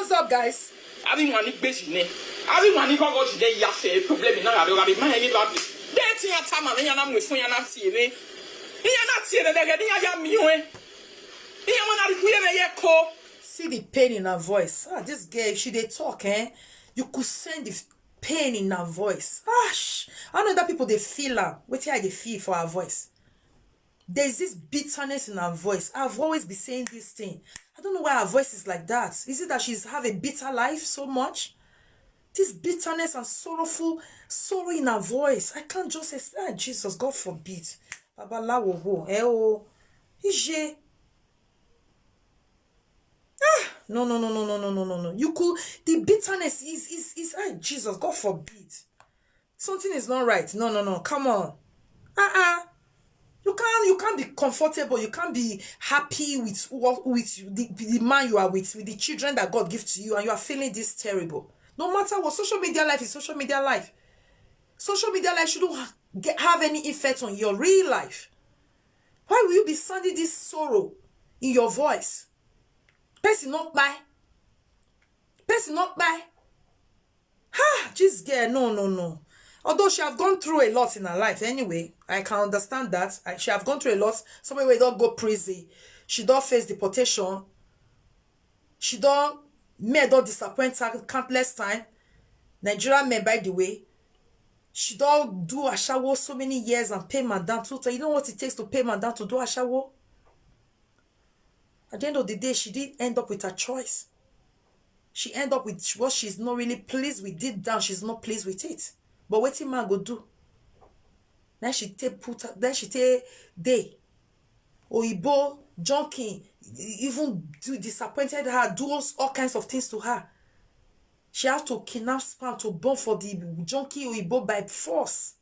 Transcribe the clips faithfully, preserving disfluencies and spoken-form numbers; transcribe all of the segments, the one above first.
What's up, guys? Abi mani gbeji ne. Abi mani gogo jide ya fe problem na rabe rabe ma ni ba bi. De ti ya tama ne ya na mu fun ya na ti ebe. Ya na ti ebe de de ya ya mi we. Ya mo na ri ku ye me ye ko. See the pain in her voice. Ah, this girl, if she dey talk, eh? You could send the pain in her voice. Ash, I know that people they feel her. Wait till I they feel for her voice. There's this bitterness in her voice. I've always been saying this thing. I don't know why her voice is like that. Is it that she's have a bitter life so much? This bitterness and sorrowful sorrow in her voice. I can't just explain. Ah, Jesus, God forbid. Babalawo wo. Eh, oh. Ije. Ah, no, no, no, no, no, no, no, no, no. You could, the bitterness is, is, is, ah, Jesus, God forbid. Something is not right. No, no, no. Come on. Uh-uh. You can't, you can't be comfortable. You can't be happy with what, with the, the man you are with, with the children that God gives to you, and you are feeling this terrible. No matter what, social media life is social media life. Social media life shouldn't ha- get, have any effect on your real life. Why will you be sounding this sorrow in your voice? Person not buy. Person not buy. Ha! This girl, no, no, no. Although she have gone through a lot in her life, anyway, I can understand that. I, she have gone through a lot. Somebody wey don go prison, she don face deportation. She don men don disappoint her countless time. Nigerian men, by the way, she don do ashawo so many years and pay madam two times. You know what it takes to pay madam to do ashawo? At the end of the day, she did end up with her choice. She end up with what she's not really pleased with. Deep down, she's not pleased with it. But wetin man go do? Then she take put her, then she take day. Oyibo, junkie, even do disappointed her, do all, all kinds of things to her. She has to kidnap sperm to born for the junkie Oyibo by force.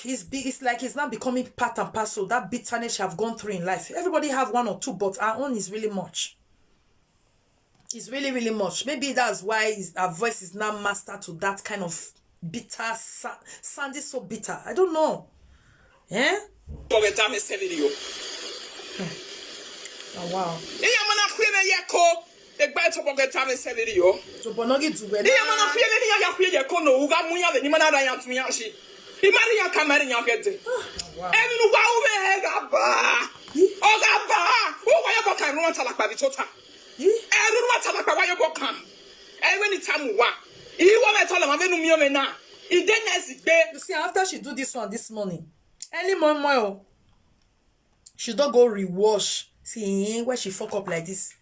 It's, be, it's like it's now becoming part and parcel. That bitterness she have gone through in life. Everybody have one or two, but her own is really much. It's really, really much. Maybe that's why is- her voice is now mastered to that kind of bitter, sa- sounding so bitter. I don't know. Eh? Poverty me send you. Oh, wow. Iya mana kwe me ye ko. Egba to poverty me send you. To bonogi to wena. Iya mana kwe me ni ya kwe ye ko no uga mu ya ni mana da ya tu ya shi. Imari ya kamari ya kete. Wow. Enu wa u me ga ba. O ga ba. U wa ya bo kan ruwa talakpa bi tota. Eru ruwa talakpa wa ya bo kan. E we ni tamu wa. Iwo me tola ma menu mi o me na. Ide na si gbe. You see, after she do this one this morning, early morning, morning, oh, she don go rewash. See, eh, where she fuck up like this.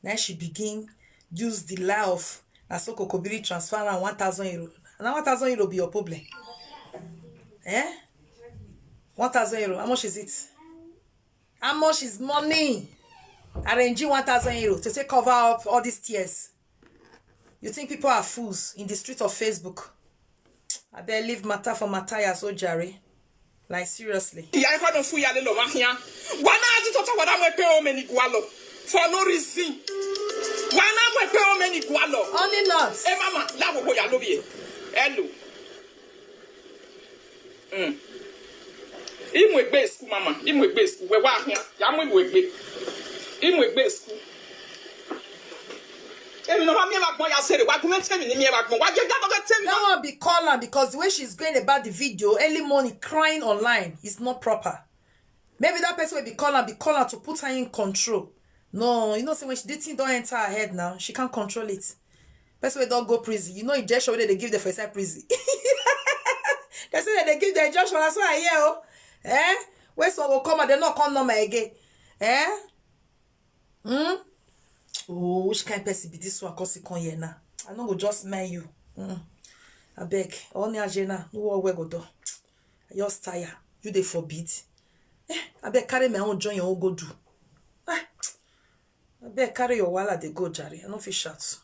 Now she begin use the lie of na so Kokobiri transfer na one thousand euro. Na one thousand euro be your problem. Eh? One thousand euro. How much is it? How much is money? Arranging one thousand euro to take cover up all these tears. You think people are fools in the street of Facebook? I better leave matter for Matthias Ojare. Like, seriously. Iya iko no fu ya le lo ma hia. Wana aju tota wada mwe pe o me ni gwalo. For no reason. Wana mwe pe o me ni gwalo. Only not. E mama, la wo ya lo bi e. Hello. Mm. Imwe gbe school, mama. Imwe gbe school. We wa hia. Ya mu imwe gbe. Imwe gbe school. Emi no ma mi ma gbon ya sere. Wa gun temi ni mi ma gbon. Wa je ga to temi. That one be call am because the way she's going about the video early morning crying online is not proper. Maybe that person will be call am, be call am to put her in control. No, you know, say when she, the thing don't enter her head now, she can't control it. Person wey don go prison, you know injection wey dem dey give them for inside prison. They say dem dey give them injection, that's why I hear, oh. Eh? When some go come and they not come normal again. Eh? Hmm? Oh, which kind person be this one? Cause he come here now. I no go just mind you. Mm. I beg. Only Ajena. No one wey go do. I just tire. You dey forbid. Eh, I beg carry my own join your own go do. Ah, I beg carry your wahala dey go, jare. I no fit shout.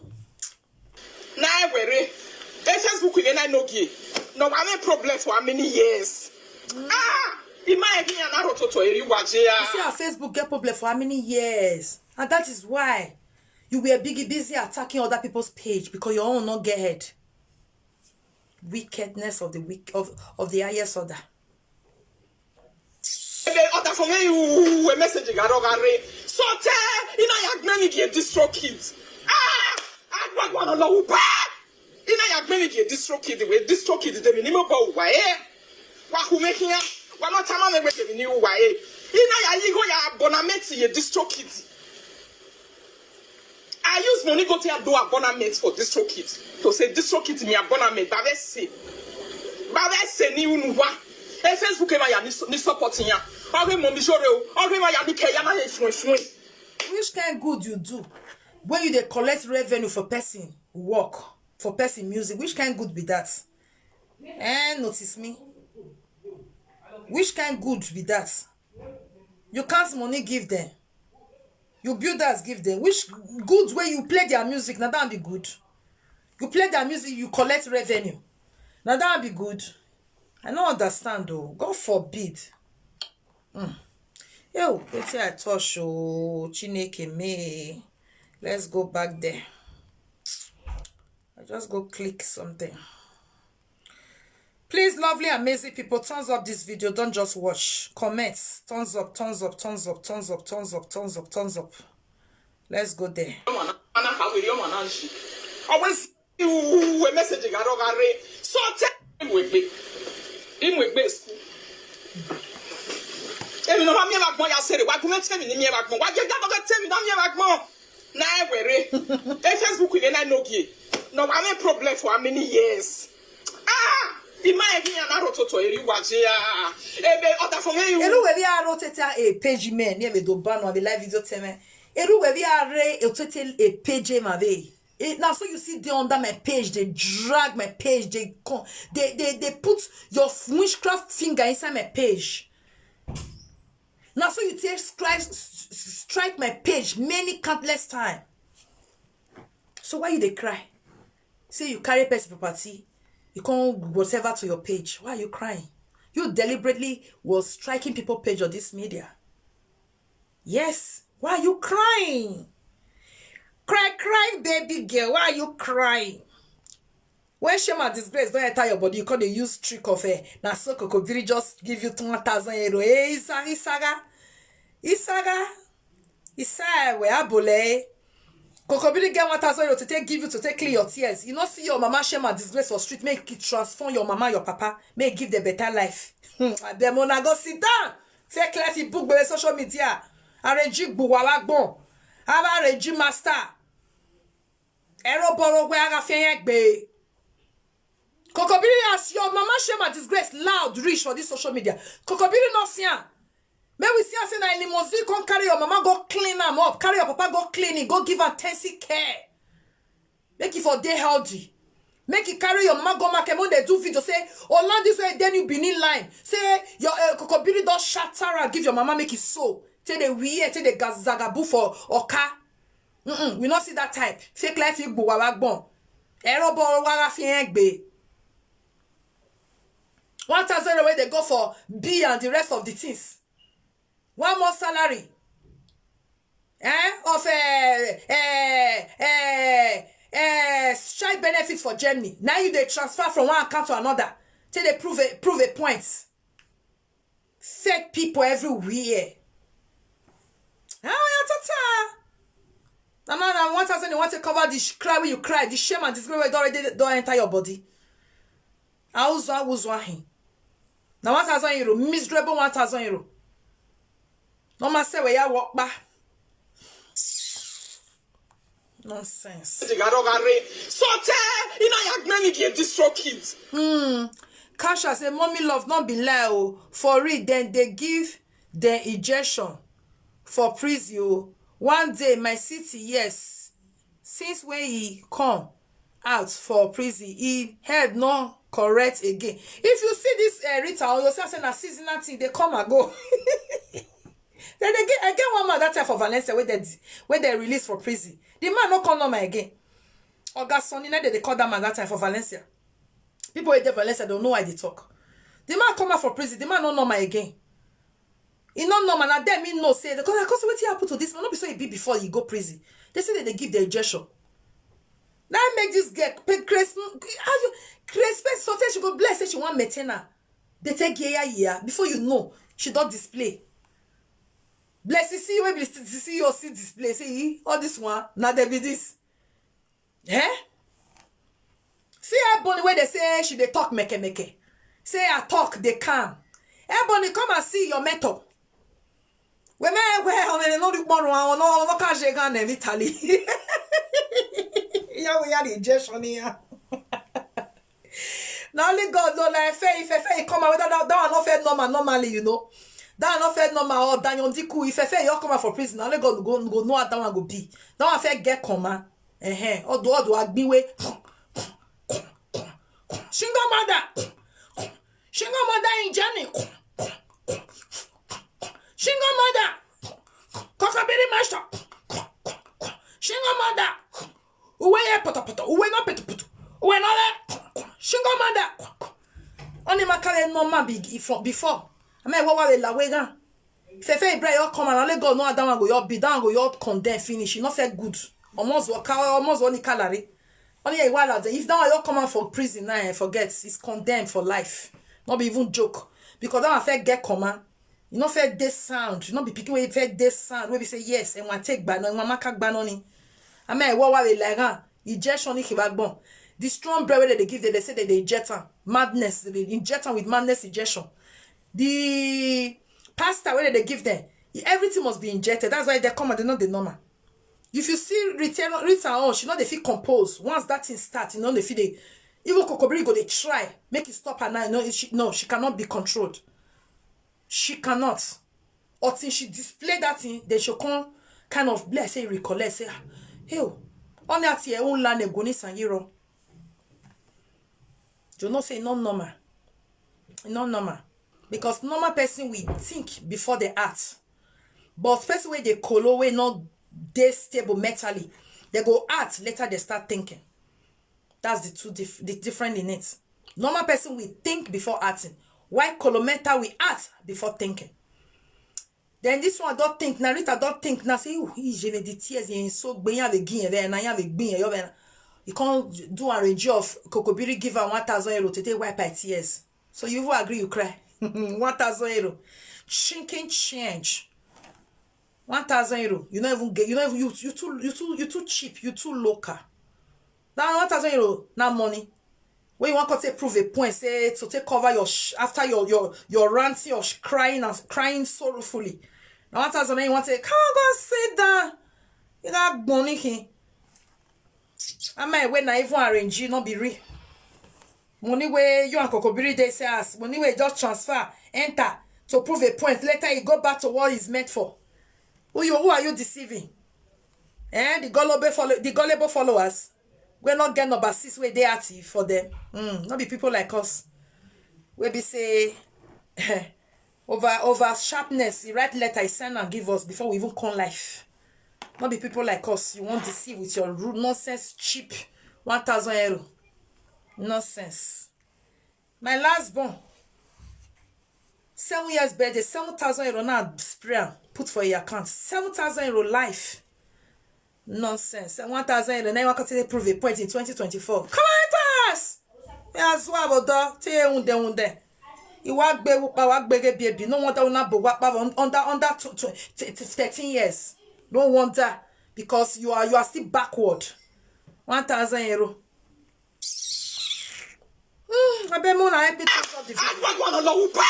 Na were. E Facebook we na no gi. No, I mean problem for how many years? Ah, ima e bi ya na rototo eri waje ya. You see, our Facebook get problem for how many years? And that is why you were big busy attacking other people's page because your own no get head. Wickedness of the weak of, of the highest order. Ebe order for me you a message garogare. So tell Ye distro kid. Ah! Agwagwa no lo uba. Ina ya gbemi ye distro kid we distro kid de mi ni mo bo wa e. Wa hu me hia. Wa ma tama me we de mi ni wa e. Ina ya yi go ya abonnement ye distro kid. I use money go to do abonnement for distro kid. To say distro kid mi abonnement ba ve se. Ba ve se ni unu wa. E Facebook e ma ya ni so- ni support ya. Ore mo mi jore o. Ore ma ya ni ke ya na ye fun fun. Which kind good you do when you dey collect revenue for person work, for person music? Which kind good be that? Eh, notice me. Which kind good be that? You count money give them. You build house give them. Which good wey you play their music? Na that be good. You play their music, you collect revenue. Na that be good. I no understand o. God forbid. Mm. Yo, wetin I touch o, Chineke me. Let's go back there. I just go click something. Please, lovely, amazing people, thumbs up this video. Don't just watch. Comment. Thumbs up, thumbs up, thumbs up, thumbs up, thumbs up, thumbs up, thumbs up. Let's go there. Ana ka we yo mana nshi. Always you a message ga ro ga re. So te we gbe. Imwe gbe school. Emi no ma mi e ba gbon ya sere. Wa gu me te mi ni mi e ba gbon. Wa je ga to ke te mi na mi e ba gbon. Na e were. E Facebook we na no gie. No wa me problem for how many years? Ah! Ima e gi ya na ro toto eri wa je ah. Ebe oda for me you. Eru we bi aro tete a page me ni e be do ba no abi live video teme. Eru we bi are e tete a page ma be. E, na so you see dey under my page, dey drag my page, dey come, dey dey dey put your witchcraft finger inside my page. Na so you take strike s- s- strike my page many countless time. So why you dey cry? Say you carry person property, you come whatever to your page. Why are you crying? You deliberately was striking people page on this media. Yes. Why are you crying? Cry, cry, baby girl. Why are you crying? When shame and disgrace don't enter your body, you come dey use trick of her. Na so Kokobiri just give you one thousand euro. Hey, Isa, Isaga. Isaga. Isa, we abole. Kokobiri get one thousand euro to take give you to take clean your tears. You no see your mama shame and disgrace for street. Make it transform your mama, your papa. Make give the better life. Hmm, dem una go sit down. Fake life, you book by social media. Arrange gbuwa wa gbon. Aba arrange master. Ero boro we aga fe yen gbe. Kokobiri, as your mama shame and disgrace loud reach for this social media. Kokobiri no see am. Make we see am say na limousine come carry your mama go clean am up, carry your papa go clean it, go give am intensive care. Make e for dey healthy. Make e carry your mama go market when they do video say, Olandis wey dey New Benin line. Say your uh, Kokobiri don shatter and give your mama make e so. Take dey wear, take dey gaz- zagabu for Oka. Mm-mm, we no see that type. Fake life igbo wawa gbon. Ero bo wawa fi en gbe. One thousand wey dey go for B and the rest of the things. One more salary. Eh? Of eh, eh, eh, eh, child benefits for Germany. Now you dey transfer from one account to another. Till they prove a prove a point. Fake people everywhere. Ah, yeah, tata. Na man, na one thousand they want to cover the sh- cry when you cry, the shame and disgrace wey don already don enter your body. Awuzu awuzu ahin. Na one thousand euro, miserable one thousand euro. No ma se we ya work ba. Nonsense. Ti ga do ga re. So te ina ya gbe mi die distro kids. Hmm. Kasha say, "Mommy love, not be lie o. For real, then they give the injection for prison o. One day, my city, yes, since when he come out for prison, he head no correct again." If you see this uh, Rita, or you say na seasonal thing, they come and go. Then they get, I get one man that time for Valencia where they where they release for prison. The man no come normal again. Oga Sonny, na they call that man that time for Valencia. People wey dey Valencia don't know why they talk. The man come out for prison. The man no normal again. He no normal. Na dem me know say because I cause wetin happen to this man. No be so he be before he go prison. They say that they give the injection. Now make this girl pay Grace. How you Grace pay so say she go bless say she want maintain her. They take year year before you know she don display. Blessing see wey be see your see display, see all this one, na dem be this. Eh? See Ebony wey dey say she dey talk meke meke. Say her talk dey calm. Ebony, come and see your mentor. Weme we on no du kpọrọ àwọn no no ka je gan ne vitali. Ya we ya the injection here. Na only God know, like, fair, if fair, come out. That, that, that one no fair normal, normally, you know. That one no fair normal, or Daniel Diku, if fair, you come out for prison, na only God go, go know how that one go be. That one fair get comma. Eh, eh. Odo, odo, agbiwe. Single mother. Single mother in Germany. Single mother. Kokobiri master. Single mother. Uwe ye poto poto. Uwe no poto poto. Uwe no le. Single mother. Only my carry no man be from before. I mean, what were la wega? Fefe Ibrahim, you come and let God know that one go your be, that one go your condemn finish. You not feel good. Almost work out, almost only calari. Only a while out there. If that one you come out for prison now, eh, forget. It's condemned for life. Not be even joke. Because that one fair get comma. You not fair this sound. You not be picking way fair this sound. We be say yes, and one take ban, and one maka ban on it. I mean, what were they like, huh? Injection ni kibagbon. The strong bread wey they give them, they say that they inject am. Madness, they inject am with madness injection. The pasta wey they give them, e- everything must be injected. That's why they come and they know the normal. If you see Rita, Rita on, she know they feel composed. Once that thing start, you know they feel they even Kokobiri go they try make it stop her now. No, she, no, she cannot be controlled. She cannot. Until she display that thing, then she'll come kind of bless, say, recollect, say, "Ah, hey, oh, on that year, own land, go ni sanyiro." You know, say, no normal. No normal. Because normal person will think before they act. But person where they colo, wey not they stable mentally, they go act, later they start thinking. That's the two dif- the different in it. Normal person will think before acting. Why Colomenta will act before thinking? Then this one don't think. Now Rita don't think. Now say, "Oh, he je the tears in so gbe ya ve gin ve na ya ve gbin ya ve na." You can't do a range of Kokobiri give her one thousand euro to take wipe her tears. So you will agree you cry. One thousand euro. Chinking change. One thousand euro. You not even get, you not even, you, you too, you too, you too cheap, you too local. Now one thousand euro, now money. When you want to take prove a point, say to take cover your sh- after your your your ranting, your sh- crying and crying sorrowfully. Now one thousand, you want to say, "Come on, go sit down." You got money here. I mean, when I even arrange you, not be real. Money where you and Kokobiri they say us, money where just transfer, enter to prove a point. Later, you go back to what is meant for. Who you? Who are you deceiving? Eh, the gullible follow, the gullible followers. We're not getting number six where they active for them. Mm, not be people like us. We be say over over sharpness. The right letter is send and give us before we even come life. Not be people like us. You won't deceive with your rude nonsense, cheap one thousand euro. Nonsense. My last born, seven years birthday, seven thousand euro now spray am, put for your account. Seven thousand euro life. Nonsense. And one thousand euro, now you want to prove a point in twenty twenty-four. Come on, pass! Yeah, as well, but dog, tell you, unde, unde. You walk big, walk big, baby. No wonder una bo walk under under tw- tw- t- t- thirteen years. No wonder, because you are you are still backward. One thousand euro. Hmm, I bet more help me take up the video. Agwagwa no lo upa.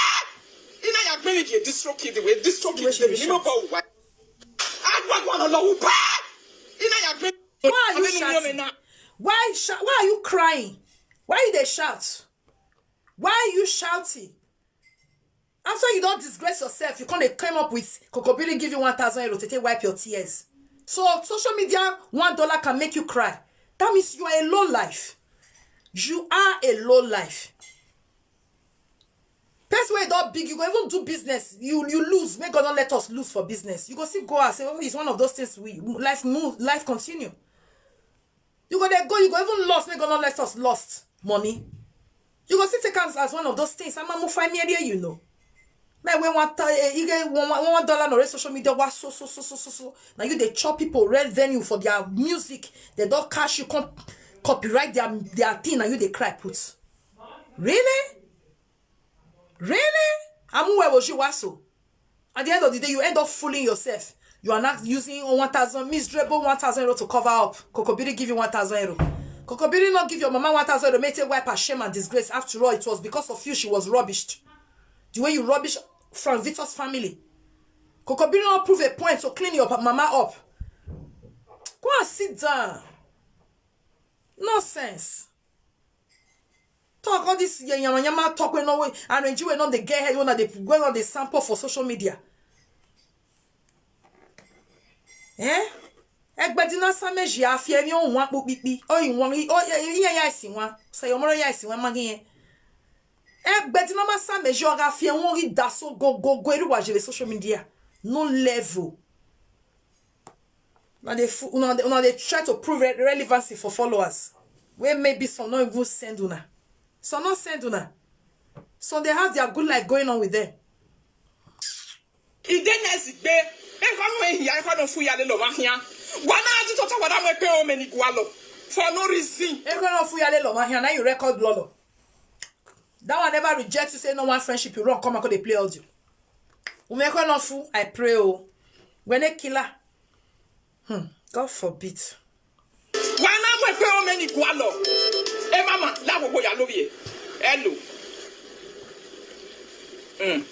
Ina ya gbere je distro kid we distro kid de ni mo ba wa. Agwagwa no lo upa. Ina ya gbere. Why are you shouting? Why sh- why are you crying? Why you dey shout? Why are you shouting? After you don't disgrace yourself, you can't come up with Kokobiri give you one thousand euro to take wipe your tears. So social media, one dollar can make you cry. That means you are a low life. You are a low life. Person wey don big, you go even do business. You you lose. May God not let us lose for business. You go see go and say, oh, it's one of those things. We life move, life continue. You go there go, you go even lost. May God not let us lost money. You go see take am as one of those things. I'm a mufai media, you know. Man, when one ti- eh, you get one one one dollar no social media was so so so so so so. Now you they chop people revenue for their music. They don't cash you come copyright their their thing and you they cry put. Really? Really? Amuwe was you was so. At the end of the day, you end up fooling yourself. You are not using one thousand, miserable one thousand euro to cover up. Kokobiri give you one thousand euro. Kokobiri not give your mama one thousand euro, make it wipe her shame and disgrace. After all, it was because of you she was rubbished. The way you rubbish Frank Victor's family. Kokobiri not prove a point to clean your pa- mama up. Go and sit down. Nonsense. Talk all this ya- yama yama talk wey no wey and Nigeria no dey get head wey no dey wey no dey sample for social media. Eh? Egbedina sameji afie ni ohun akpo pipi. Oyin won ri o iye ya isi won. Se yo moro ya isi won magi yen. Egbedina ma sameji oga afie won ri daso go go go eri wa jere social media. No level. Una dey fo- una dey una dey try to prove re- relevancy for followers wey maybe some no even send una, some no send una, some dey have their good life going on with them. Ide na ezigbe. Ego no ehia, ego no fu ya le lo ma hia. Wa na aju tota wa da mo pe o me ni gwa lo for no reason. Ego no fu ya le lo ma hia na you record lolo. That one never reject you say no one friendship you run come and come dey play audio. Umeko no fu I pray o. When they killer. Hmm. God forbid. Wa na mo pe o me ni gwa lo. E mama, la wo ya lo ye. Hello. Mm.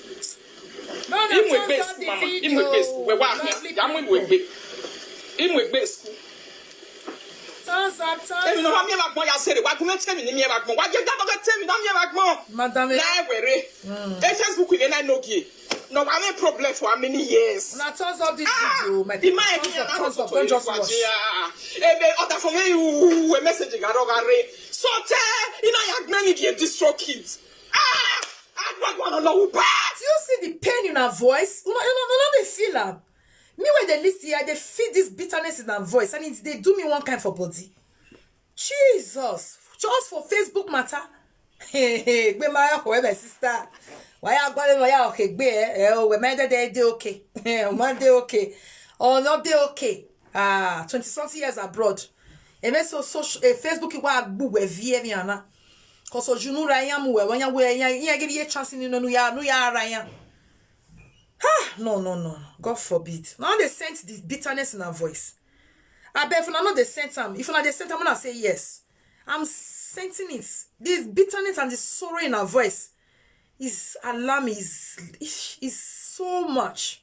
No, no, Imwe thumbs gbe up school, the mama. Imwe gbe video. School. We wa Lovely ya mo imwe people. Gbe. Imwe gbe school. Thumbs up, thumbs Temi no up. Wa mi e ma gbon ya sere. Wa gume temi ni mi e ma gbon. Wa je da boga temi na mi e ma gbon. Madam, eh? Na e were. E Facebook we na no gie. No, I mean problem for how many years? Una thumbs up this video, my people. Thumbs up, thumbs up. Don't just watch. Ebe order for me you a message garo gare. So te ina ya gbani di distro kids. Ah, I don't want to know. Do you see the pain in her voice? You know, you know, you know they feel am. Me when they listen here, they feel this bitterness in her voice, and it they do me one kind for body. Jesus, just for Facebook matter. Hey, hey, gbe ma ya ko my sister. Wa ya gwa le ma ya okay gbe e o we me de de de okay. O ma de okay. Oh no de okay. Ah, twenty something years abroad. E me so so eh, Facebook wa gbu we vie mi ana. Ko so junu ra yan mu we wa yan we yan yan give you a chance ni no nu ya nu ya ra yan. Ah, no no no. God forbid. Now they sent the bitterness in her voice. I bet if una no dey sent am, if una dey sent am, una say yes. I'm sensing it. This bitterness and the sorrow in her voice is alarming. Is is is so much.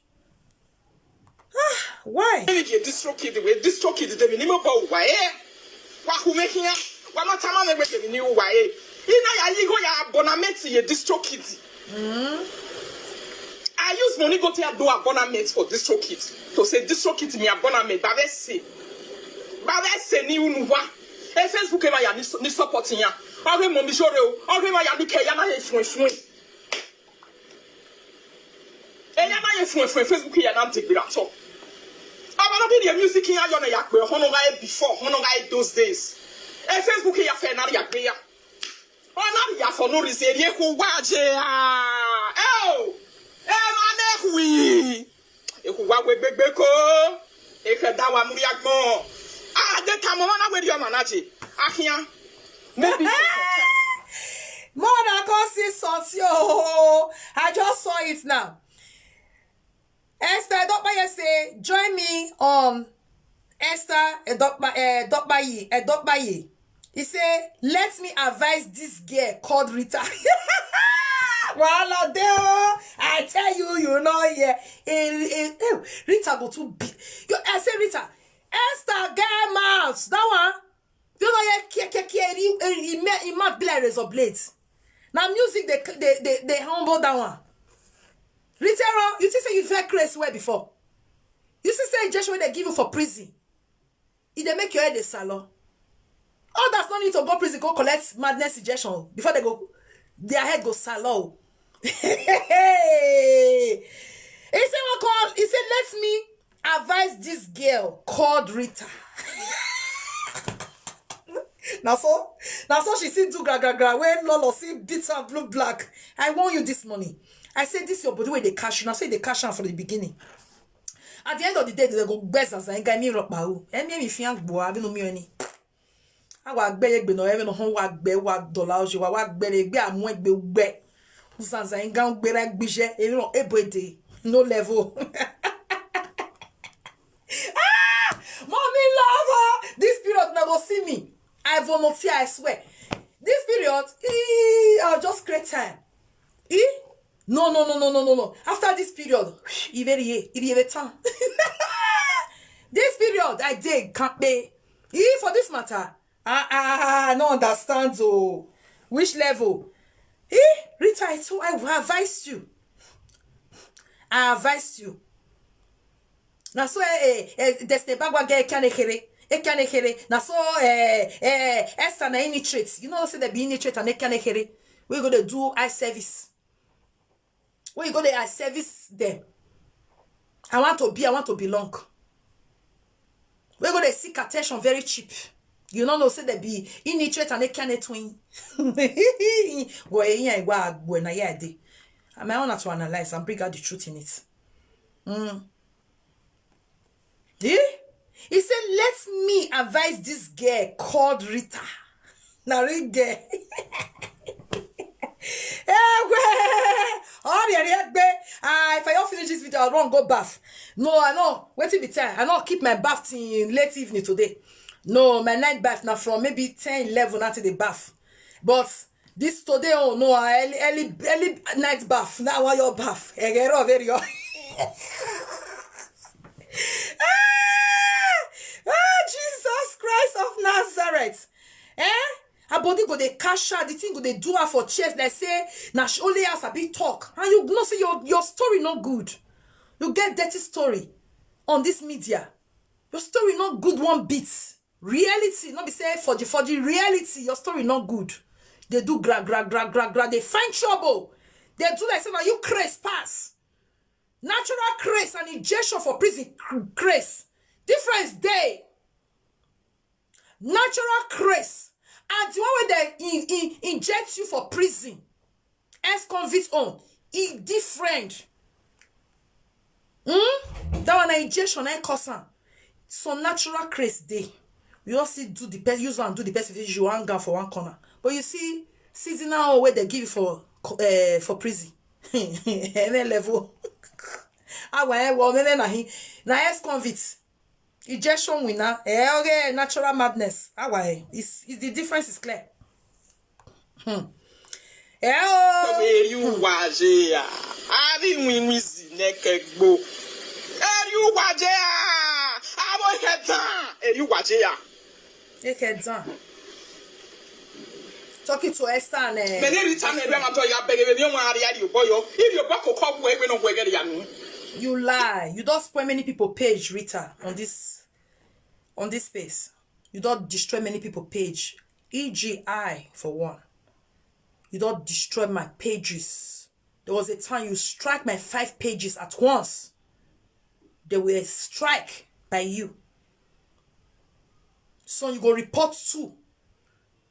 Ah, why? Any di distro kid we distro kid de mi ni mo bo wa e. Wa ku me kiyan. Wa ma tama me we de mi ni wa e. Ina ya yi go ya abonnement ye distro kid. I use money go take do abonnement for distro kid. To say distro kid me abonnement ba be se. Ba be se ni unu wa. E Facebook e ma ya ni su- ni support yan. Ore mo mi sore o. Ore ma ya ni ke ya na ye fun fun. E ya na ye fun fun Facebook ya na ti gbira so. Aba no be the music ya yo na ya pe hono ga e before, hono ga e those days. E Facebook ya fe na ya pe ya. Ona ya for no reason ye ku wa je ah. Eh o. E ma ne hui. E ku wa we gbegbe ko. E ke da wa muri agbon. Ah, de ka mo na we ri o ma na je. Ahian. Maybe More than come see something. Oh, I just saw it now. Esther Edokpaye say, join me on Esther Edokpa, eh, Edokpaye, Edokpaye. He say, let me advise this girl called Rita. Wahala dey o. I tell you, you know, yeah. Eh, eh, eh, Rita go too big. You, I say, Rita, Esther get mouth. That one. You know, yeah, kia, kia, kia, he, he, he, ma- he mouth be like razor blade. Now music, they, they, they, they humble that one. Rita, you think say you felt crazy well before? You see say injection wey they give you for prison, e dey make your head dey salon. Others no need to go prison go collect madness injection before they go their head go salon. He say what call he say let me advise this girl called Rita. Na so na so she still do gra gra gra wey lolo still beat her blue black. I warn you this morning. I say this your body wey dey cash you na so e dey cash am from the beginning. At the end of the day they go gbẹ zaza nga mi rọpa o emi emi fi hàn gbọ abinu mi ẹni. Awa gbẹ ye gbe na ẹmi na hàn wa gbẹ wa dọla ọjọ wa wa gbẹ re gbẹ amú ẹgbẹ gbẹ zaza nga gbẹ rẹ gbijẹ emi na ebo ede. No level. Ah, mommy lover, this period na go see me. I volunteer, I swear. This period, eh, I'll just create time. Eh? No, no, no, no, no, no, no. After this period, e very ye, e very time. This period, I dey can't pay. Eh, for this matter, I, I, I no understand. Oh, which level? Eh, Rita, I told, I advised you. I advised you. Na so eh, eh, eh, Destiny Bagwa get ekianekere, ekianekere. Na so eh, eh, Esther na illiterate. You know say they be illiterate and ekianekere. We go dey do eye service. We go dey eye service them. I want to be, I want to belong. We go dey seek attention very cheap. You no know say they be illiterate and ekiane twin. Go eh, yeah, go, go na yeah dey. And my honor to analyze and bring out the truth in it. Mm. Eh? He said, let me advise this girl called Rita. Na real girl. Ewe! Ọrịa rie gbe. Ah, if I don't finish this video, I won't go bath. No, I know. Wetin be time? I know keep my bath till late evening today. No, my night bath now from maybe ten, eleven until the bath. But this today, oh no, ah, early, early, early night bath. Now I your bath. Egero very. Ah, ah, Jesus Christ of Nazareth. Eh? Her body go dey cash out, the thing go dey do her for chest. Like say, na she only has a big talk. And you know say your, your story not good. You get dirty story on this media. Your story not good one bit. Reality, not be say for the, for the reality, your story not good. They do gra, gra, gra, gra, gra. They find trouble. They do like say, now you craze pass. Natural craze and injection for prison cr-, craze. Difference dey. Natural craze and the one wey dem in, in, inject you for prison, ex-convict own, e different. Hmm? That one na injection na cause am. Some natural craze dey. You all see do the person, use am do the person finish, you hang am for one corner. But you see seasonal own wey dem give you for co-, eh, for prison. Any level. Awa eh, well, maybe na him. Na ex-convict. Injection winner. Eh, okay, natural madness. Awa eh. It's, it's, the difference is clear. Hmm. Eh, oh. Tobe eri uwaje ya. Ari winwi zineke gbo. Eri uwaje ya. Abo hetan. Eri uwaje ya. Eke dan. Talking to Esther and, eh, many return every amateur ya beg me one area you boy. If you back ko ko we no we get ya no. You lie. You don't spoil many people page, Rita, on this, on this space. You don't destroy many people page. E G I for one. You don't destroy my pages. There was a time you strike my five pages at once. They were strike by you. So you go report two.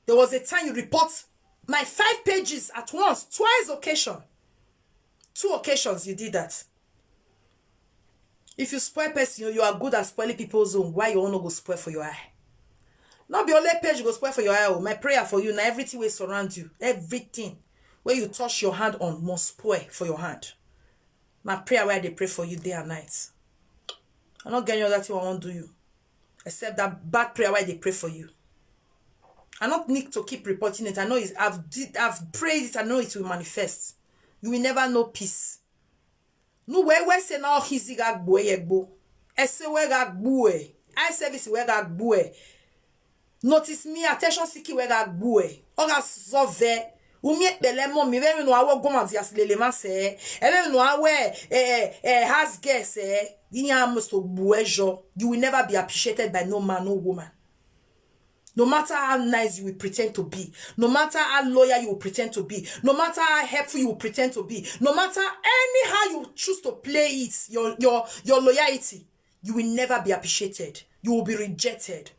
There was a time you report my five pages at once, twice occasion. Two occasions you did that. If you spoil person, you, you are good at spoiling people's own. Why you no go spoil for your eye? Not be only page go spoil for your eye. Oh. My prayer for you, now everything will surround you. Everything where you touch your hand on must spoil for your hand. My prayer where they pray for you day and night. I not get any other thing I won't do you. Except that bad prayer where they pray for you. I not need to keep reporting it. I know it's, I've did, I've prayed it. I know it will manifest. You will never know peace. No way, we say now he's a gbo ye gbo. I say we ga gbo eh. I service we ga gbo eh. Notice me, attention seeking we ga gbo eh. Oga sove. Umi ekpele mo mi, we no awo goma di asilele ma se. E we no awe, eh, eh, has guess eh. Inya must to gbo eh jo. You will never be appreciated by no man, no woman. No matter how nice you will pretend to be, no matter how loyal you will pretend to be, no matter how helpful you will pretend to be, no matter anyhow you choose to play it, your, your, your loyalty, you will never be appreciated. You will be rejected.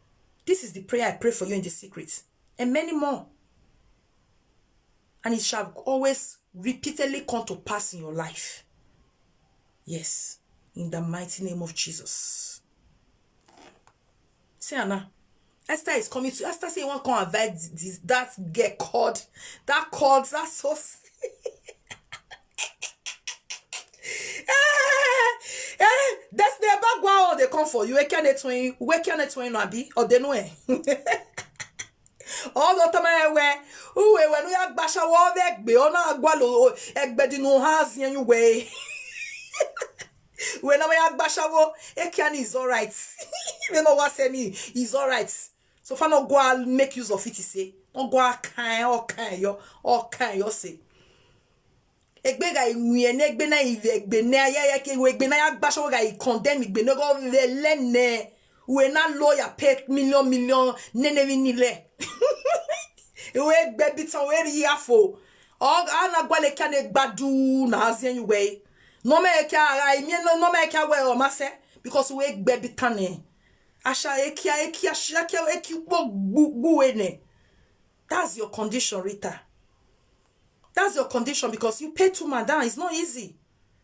This is the prayer I pray for you in the secret, and many more. And it shall always repeatedly come to pass in your life. Yes, in the mighty name of Jesus. See, Anna, Esther is coming to, Esther say he want come and invite this, that girl called, that called, that's so. They back go on, they come for you. Ekene twin, wekene twin no abi, or they know eh. All the time I wear, who we when we are basha wo vegbe, ona gwalo, egbedi no has yen you way. When we are basha wo, Ekene is all right. They know what say me, is all right. So far no go and make use of it, he say. No go and kind, all kind, yo, all kind, yo say. Egbe ga iwie ne egbe na ive egbe ne aya ya ke egbe na ya gbasho ga i condemn igbe no go vele ne. We na lawyer pay million million ne ne vi ni le. We egbe bitan we ri afo. O ana gwale ka ne gbadu na azen we. No me ke ara imi no no me ke we o ma se because we egbe bitan ne. Asha ekia ekia shia ke eki gbo gbo we ne. That's your condition, Rita. That's your condition because you pay two man down. It's not easy.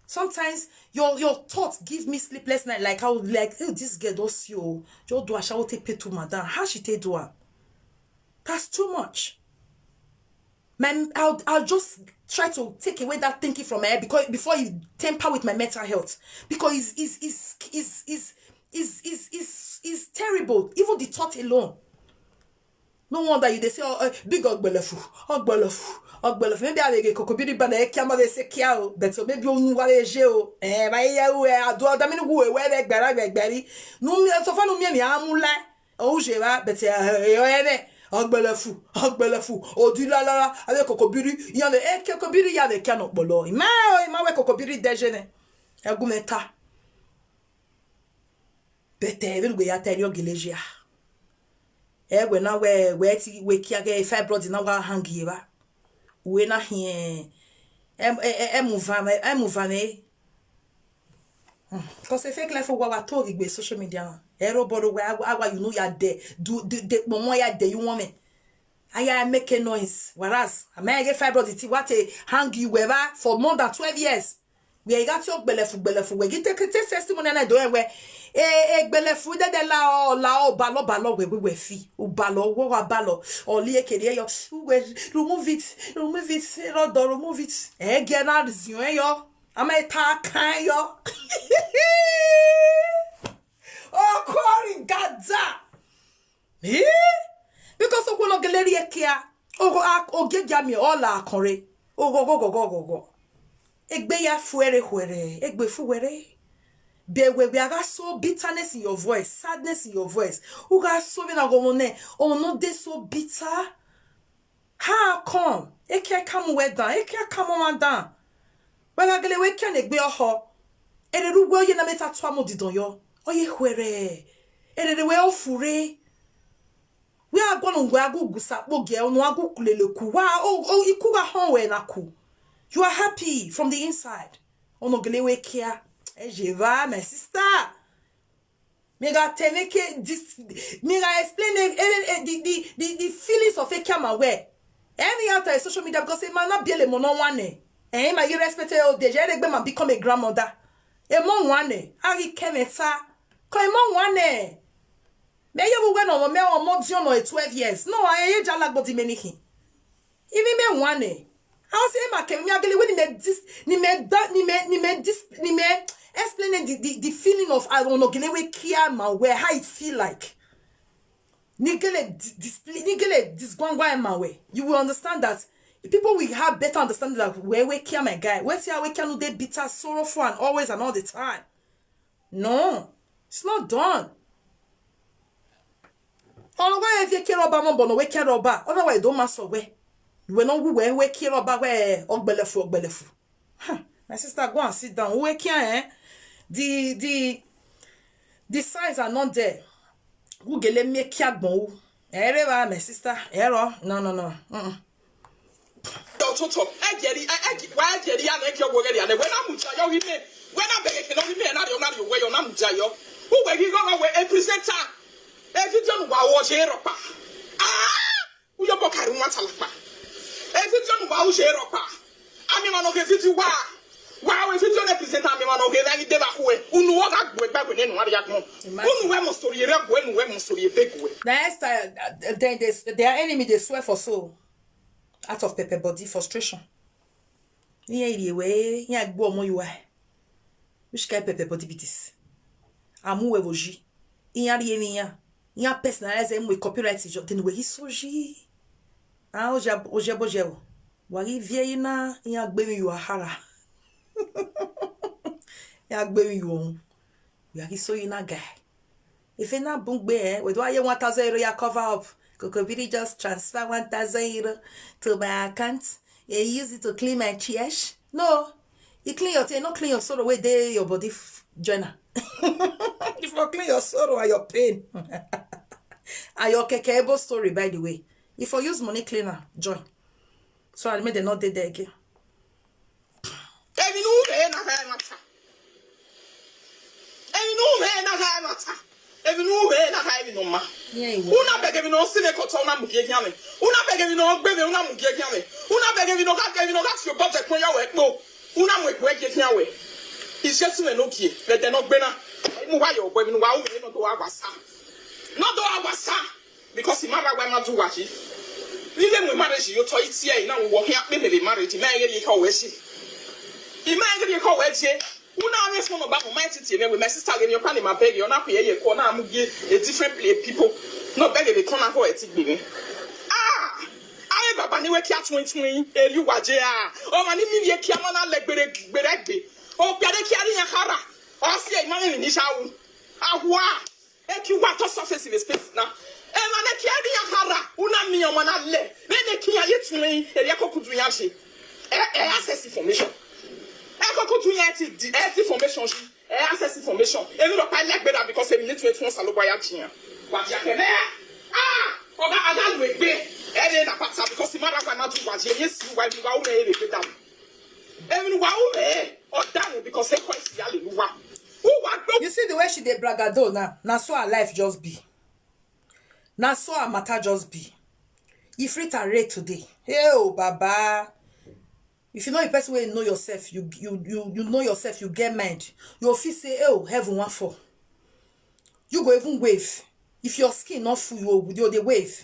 Sometimes your your thoughts give me sleepless night. Like how like oh, this girl does you. Just do a shower take pay two man down. How she take do her? That's too much. Man, I'll I'll just try to take away that thinking from my head because before you temper with my mental health because it's it's it's it's it's it's, it's, it's, it's terrible. Even the thought alone. No wonder you dey say oh, eh, big ogbelefu, ogbelefu, ogbelefu. Maybe I dey kokobiri bana ekia ma dey say kia o, but so maybe onu wa dey je o. Eh, ba ye u eh adu da mi gu we we be gbara be gbari. Nu mi so fa nu mi mi amula. O je ba but eh yo e be ogbelefu, ogbelefu. Odi la la la, ade kokobiri, ya be eh kokobiri ya be kia no polo. Ima o, ima we kokobiri de je ne. Egumeta. But eh, we ya tell you geleja. Eh, we na we we ti we kia ge fibroid na wa hang ye ba. We na hie. Em em em move am, em move am. Because a fake life wa wa to gbe social media. Ero bodo we awa you know ya de. Do de mo mo ya de you want me. Aya make a noise. Whereas I may get fibroid ti what a hang you ever for more than twelve years. We got your gbelefu gbelefu. We get take take testimony na do we. E e gbelefu de de la o la o balo balo we we we fi. U balo wo wa balo. O li e kere yo. We remove it. Remove it. Rodo remove it. E get na zion yo. Ama e ta kan yo. O kori gada. Eh? Because okwo no geleri ekia. Ogo ak ogeja mi ola akonre. Ogo go go go go go. Egbe ya fuere fuere. Egbe fuere. Be we we aga so bitterness in your voice, sadness in your voice. Uga so be na go one. Oh no dey so bitter. How come? Ekia come we down. Ekia come on down. We ga gele we kia na egbe oho. Ere ru we ye na meta twa mo didon yo. Oye fuere. Ere re we ofure. We are going to go gusa boge onu agu kulele ku wa o o iku ga hon we na ku. You are happy from the inside. Ono gele we kia. Eh, je va, my sister. Me ga tell me ke this me ga explain eh, eh, eh, the, the, the, the feelings of a camera where any out of social media because a man not be a mono one eh. Eh, my you respect eh, oh, the jere man become a grandmother. A mom one eh. Ari kemeta. Ko a mom one eh. Me ye bu we no me o mo di ono e twelve years. No, I ye jala gbodi many hin. Even me one eh. I was saying my kemi agele when ni me dis ni me da ni me ni me dis ni me explain the the, the feeling of I don't know gele we care my where how it feel like. Ni gele di- display ni gele disgwangwa my way. You will understand that people will have better understanding that where we care my guy. Where see how we can they bitter, sorrowful and always and all the time. No, it's not done. Ọ̀rọ̀ wẹ́ẹ́ fi kí rọ́bà mọ̀ bọ̀nà wẹ́ kí rọ́bà. Otherwise, don't mass away. You will not who where where kí rọ́bà where ogbelefu ogbelefu. Huh, my sister, go and sit down. Who where kí eh? The the the signs are not there. Who gele me kí agbon who? Ere ba my sister. Ero. No no no. Mm-mm. Ọtụtụ egeri egwa egeri ya na egi ogwogeri ya na wena mucha yo hime wena bege ke no hime na rio na rio we yo na mucha yo. Uwe gi go we e presenter. E video nu wa wo je ropa. Ah! Uyo bo karu nwata lakpa. E video nu wa wo je ropa. Ami ma no ge video wa. Wa we video na presenter ami ma no ge na ide ba kuwe. Unu wo ga gwe gba gwe ne nu ari ya kun. Unu we mo story re gwe nu we mo story be gwe. Na Esther, uh, then they, their enemy they swear for soul. Out of pepper body frustration. Ihe iri ewe ihe agbo omo you are. Which kind pepper body be this? Amu we voji. Inya ri emi inya. Inya personalize mu copyright jo. Then we hi soji. Ah, oje, oje boje o. Wa ri vie ina, inya gbe mi yu ahara. Inya gbe mi yu ohun. We are so in a guy. If you not boom bear, we do I want thousand euro ya cover up. Kokobiri just transfer one thousand euro to my account. You use it to clean my trash. No, you clean your thing, not clean your sorrow. Where they your body f- joiner. If you clean your sorrow and your pain, and your kekebo story, by the way, if you use money cleaner, join. So I made them not dead there again. Ebi nu he na ha mata. Ebi nu he na ha mata. Ebi nu he na ha ebi no ma. Yeah, you Una bege bi no sine koto una mu gie hia me. Una bege bi no gbe me una mu gie hia me. Una bege bi no ga ge bi no ga fi obo je kun ya we po. Una mu epo gie hia we. Ije sine no gie. Be de no gbe na. Mu wa yo gbe mi no wa u me no do wa sa. No do wa sa. Because he mara wa ma do wa ji. Ni le mu marriage yo to iti e na wo he akpe me marriage. Me ye ye ko we ji. He me ye ye ko we ji. Una ame phone ba mo my titi me with my sister give your pan in my bag. You na pe ye ko na mu gi a different play people. No beg the corner for it be. Ah! Aye baba ni we kia twin twin. E yu wa je ah. O ma ni mi ye kia ma na le gbere gbere gbe. O pia de kia ri yan hara. O si e ma mi ni sha wu. Ahua. Eki wa to surface in the space na. E ma ne kia ri yan hara. Una mi o ma na le. Ne ne kia ye twin. E ya ko kudu ya je. E e access information. E ko kudu ya ti di e ti information. E access information. E no pa le gbeda because e mi ni twin twin salo boya jiyan. Wa ja ke me. Ah! Oga aga lu egbe. E le na pata because the mother wa na do wa je. Yes, you wa mi wa o me e le gbeda. E mi wa o me. O da because e ko isi ya le lu wa. Who wa gbe You see the way she dey bragado now. Na so her life just be. Na so her matter just be. If Rita rate today, hey oh baba. If you know the person wey you know yourself, you you you you know yourself, you get mind. You fit say, hey oh, heaven wan fall. You go even wave. If your skin not full, you go you dey wave.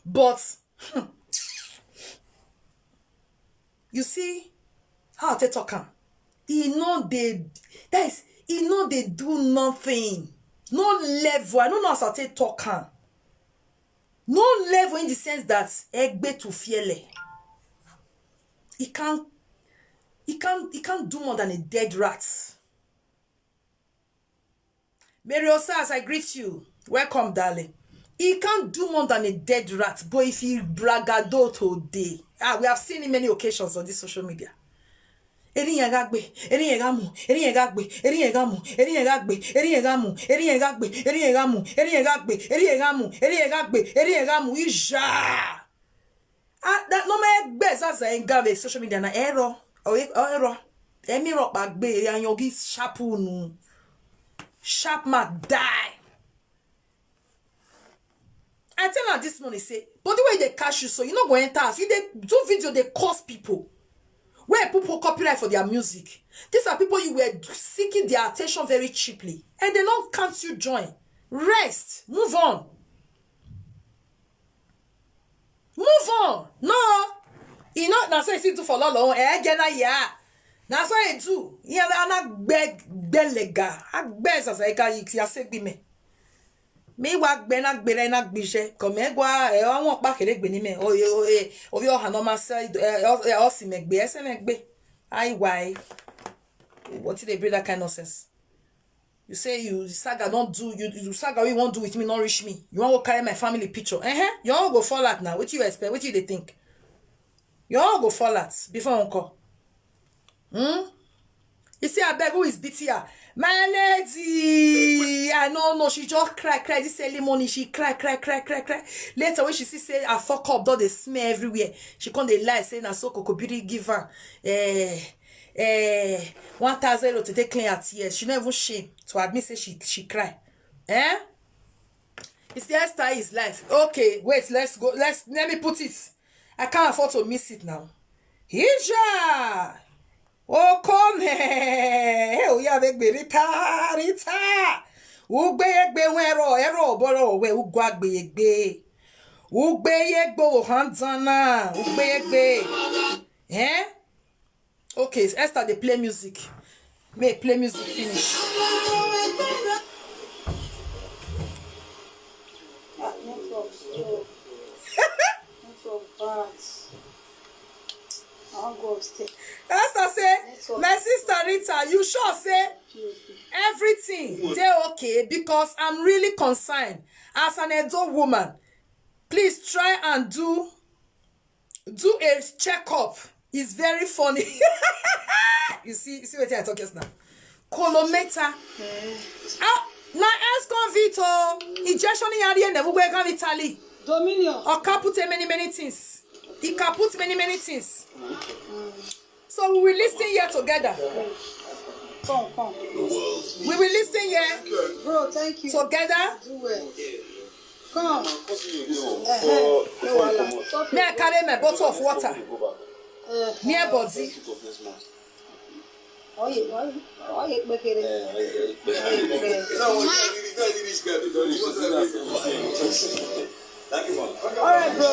But you see how I take talk am. E no dey that is e no dey do nothing. No level. I no know as I take talk am. No level in the sense that egbe to fiele. E can e can e can't do more than a dead rat. Mary Osas, I greet you. Welcome, darling. He can't do more than a dead rat, but if he bragado today, ah, we have seen him many occasions on this social media. Eri yẹn ga gbe, eri yẹn ga mu, eri yẹn ga gbe, eri yẹn ga mu, eri yẹn ga gbe, eri yẹn ga mu, eri yẹn ga gbe, eri yẹn ga mu, eri yẹn ga gbe, eri yẹn ga mu, eri yẹn ga gbe, eri yẹn ga mu, ija. Ah, that no me gbe zaza en ga ve social media na error. O error. Emi ro pa gbe ya yogi sharp unu. Sharp mouth die. I tell her this morning, say, but the way they catch you, so you no go enter house. You dey do video, they curse people. Where people copyright for their music. These are people you were seeking their attention very cheaply, and they not count you join. Rest, move on. Move on. No. E no na so e see do for lolo. Eh, gena ya. Na so e do. Iya na gbe gbe lega. Agbe sasa e ka yi ya se gbi me. Me wa gbe na gbe re na gbi se. Ko me gwa e wa won pa kere gbe ni me. O o e o yo ha no ma se e o si me gbe e se me gbe. Ai why? What did they bring that kind of nonsense? You say you saga don't do you, you saga wey you wan do with me not reach me. You wan go carry my family picture. Uh-huh. You all go fall out now. What you expect? What you dey think? You all go fall out before uncle. Hmm? You see, I beg who is beating her. My lady, I no know. She just cry, cry. This early morning, she cry, cry, cry, cry, cry. Later, when she see say I fuck up, don dey smell everywhere. She come dey lie, say na so kokobiri give her. Eh, eh, one thousand euro to take clean her tears. She no even shame to admit say she she cry. Eh? It's the hairstyle is life. Okay, wait, let's go. Let's let me put it. I can't afford to miss it now. Hija! Okome! Hey, oya vegbe Rita, Rita! Ugbe egbe wen ero, ero oboro we ugwa gbe egbe. Ugbe egbe o handana, ugbe egbe. Eh? Okay, Esther dey play music. May play music finish. Sir, you sure say everything dey okay? Because I'm really concerned as an Edo woman. Please try and do do a checkup. It's very funny. You see, you see what I talk just now. Colometa. Ah, na ex convict o. Injection in yari and we go Italy. Dominion. Or can put many many things. He can put many many things. So we will listen here together. Come, come. We will listen here. Bro, thank you. Together. Do well. Come. Uh-huh. No wahala. Me, I carry my bottle of water. Uh, near body. Oye, oye, oye, kpekere. All right, bro.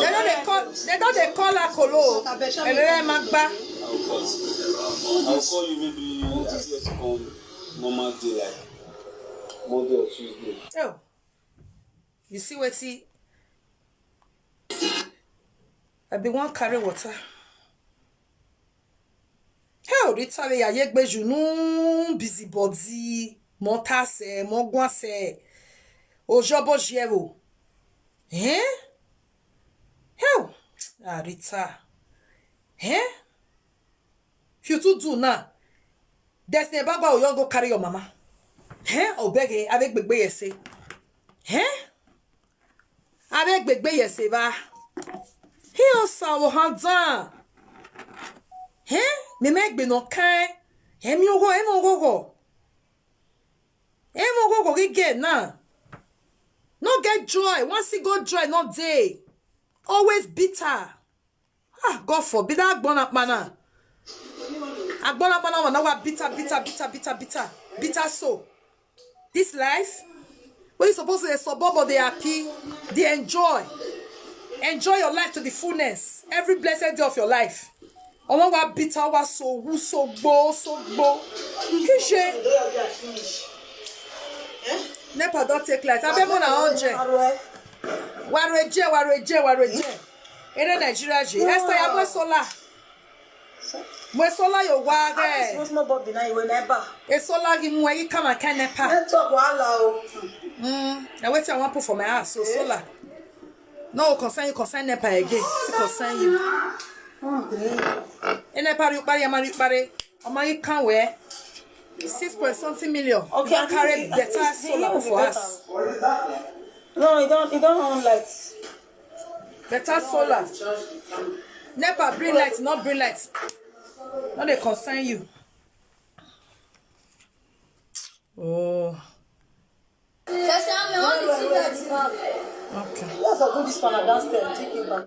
They don't they call they don't they call her Kolo. Elere Magba. I'll call you maybe as you come normal day like Monday or Tuesday. Oh. You see what see? I be one carry water. Hell, Rita, we are yegbeju no busybody. Motase, mogwase. Ojobo jero. Eh? Hell. Ah, Rita. Eh? If you too do now, there's never go you go carry your mama. Eh? Obege, abeg gbegbe yese. Eh? Abeg gbegbe yese ba. He osa wo handan. Eh? Me me gbe no kan. Emi ogo, emi ogo. Emi ogo go get now. No get joy. Once you go joy, no day. Always bitter. Ah, God forbid that gbona pana. Agbona pana na wa bitter, bitter, bitter, bitter, bitter, bitter so. This life, when you supposed to the suburb or the happy, they enjoy. Enjoy your life to the fullness. Every blessed day of your life. Ọmọ wa bitter wa so wu so gbo so gbo. Kishe. Nepa don take light. Abeg mo na hundred. Wareje, wareje, wareje. Ere Nigeria je. Esther ya mwe solar. Mwe solar yo wa re. Small small bulb na iwe nepa. E solar gi mwe gi kama kan nepa. Network wahala o. Mm. Na wetin I wan put for my house so solar. No concern you concern nepa again. Still concern you. E nepa ri pare ya ma ri pare. O ma yi kan we. Six point something million. Okay, you carry better solar for us. No, you don't you don't own light. Better solar. Nepa bring light, not bring light. No dey concern you. Oh. Just tell me all the two beds back. Okay. Let's go this one and downstairs. Take it back.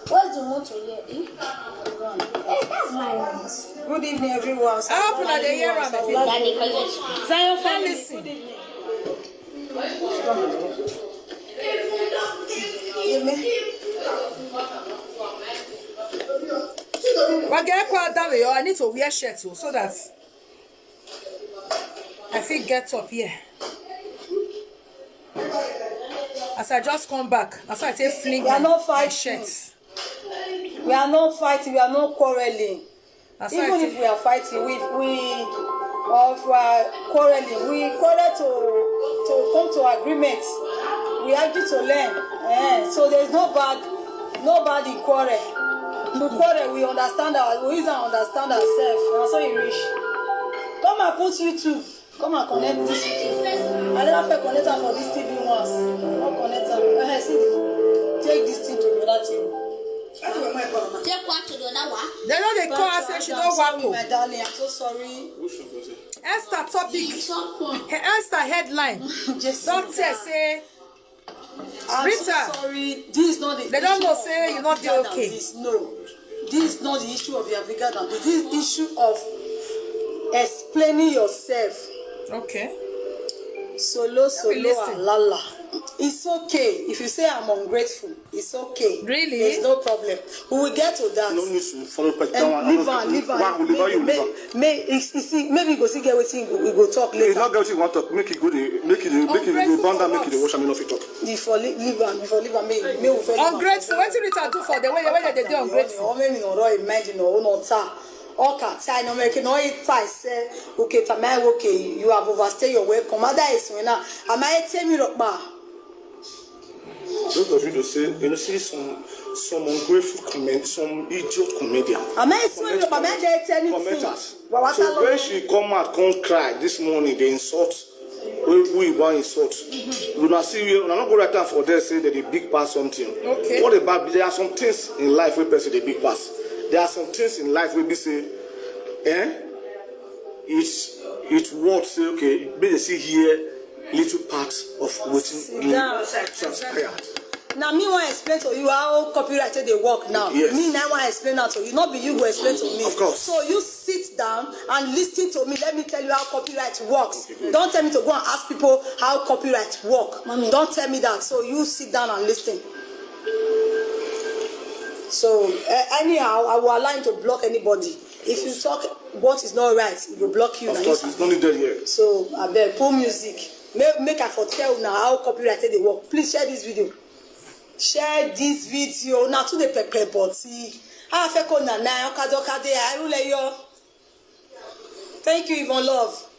Where's the motor here? Eh? Hey, that's my house. Good evening, everyone. I hope una dey hear am. Zion family. Listen. Good evening. Wage kwa dawe yo, I need to wear shirt o, so that I fit get up here. As I just come back, as I take fling We are my, not my fighting. Shirt. We are not fighting. We are not quarreling. As I Even if take, we are fighting, we we or if we are quarreling, we quarrel to to come to agreement. We argue to learn. Eh, so there's no bad, nobody quarrel. We quarrel, we understand our, we use and understand ourselves. And so it reach. Come and put YouTube. Come and connect this YouTube. I never feel connect am for this T V once. Not connect am. Eh, see, take this thing to the other thing. Take one to the other one. They no dey call her say she don I'm sorry, wako. My darling, I'm so sorry. Esther topic. Someone. Her Esther headline. Just Don tell say I'm Rita, so sorry. This is not the they don't issue know of say you you are not dey bigger than okay. This. No, this is not the issue of you are bigger than this. This is issue of explaining yourself. Okay. Solo, solo, listen. Alala. It's okay if you say I'm ungrateful. It's okay. Really? There's no problem. We will get to that. No need to follow back Eh, that one. Leave am, leave am. Why will leave you? May, may, it's, it's, maybe go see get wetin we go talk It's later. Not get wetin you want to talk. Make it go dey, make it dey, make it Ungrateful go banda, for make it dey what? Wash am, no fit talk. If for leave, leave am, if for leave am, may, may we fail. Ungrateful. Wetin Rita do for them? Wait, wait, wait, they dey ungrateful. Or maybe no right mind no no ta. Oka, sai no meke no itai se, uke tamai woke, you have overstay your welcome. Ada is wena, amai temi rokba. Those of you to say, you know, see some some ungrateful comment, some idiot comedian. Amai is wena, amai de teni. Commenters. Wawata So lo. When she come out, come cry this morning, they insult. We we want insult. You not see, you not go right time for there say that they big pass something. Okay. What about, there are some things in life where person they big pass. There are some things in life where we say, eh? It's it's what say, okay, be they see here little part of what Sit down. Transpired. Now me want to explain to you how copyright they work now. Yes. Me now want to explain that to you. Not be you go explain to me. Of course. So you sit down and listen to me. Let me tell you how copyright works. Don't tell me to go and ask people how copyright work. Don't tell me that. So you sit down and listen. So uh, anyhow, I will allow you to block anybody. If you talk what is not right, it will block you. Of Na course, you it's not needed here. So I beg, pull music. Make, make I for tell now how copyright take dey work. Please share this video. Share this video. Now to the pepper body. I feel call na na okadoka de airule yo. Thank you, Yvonne Love.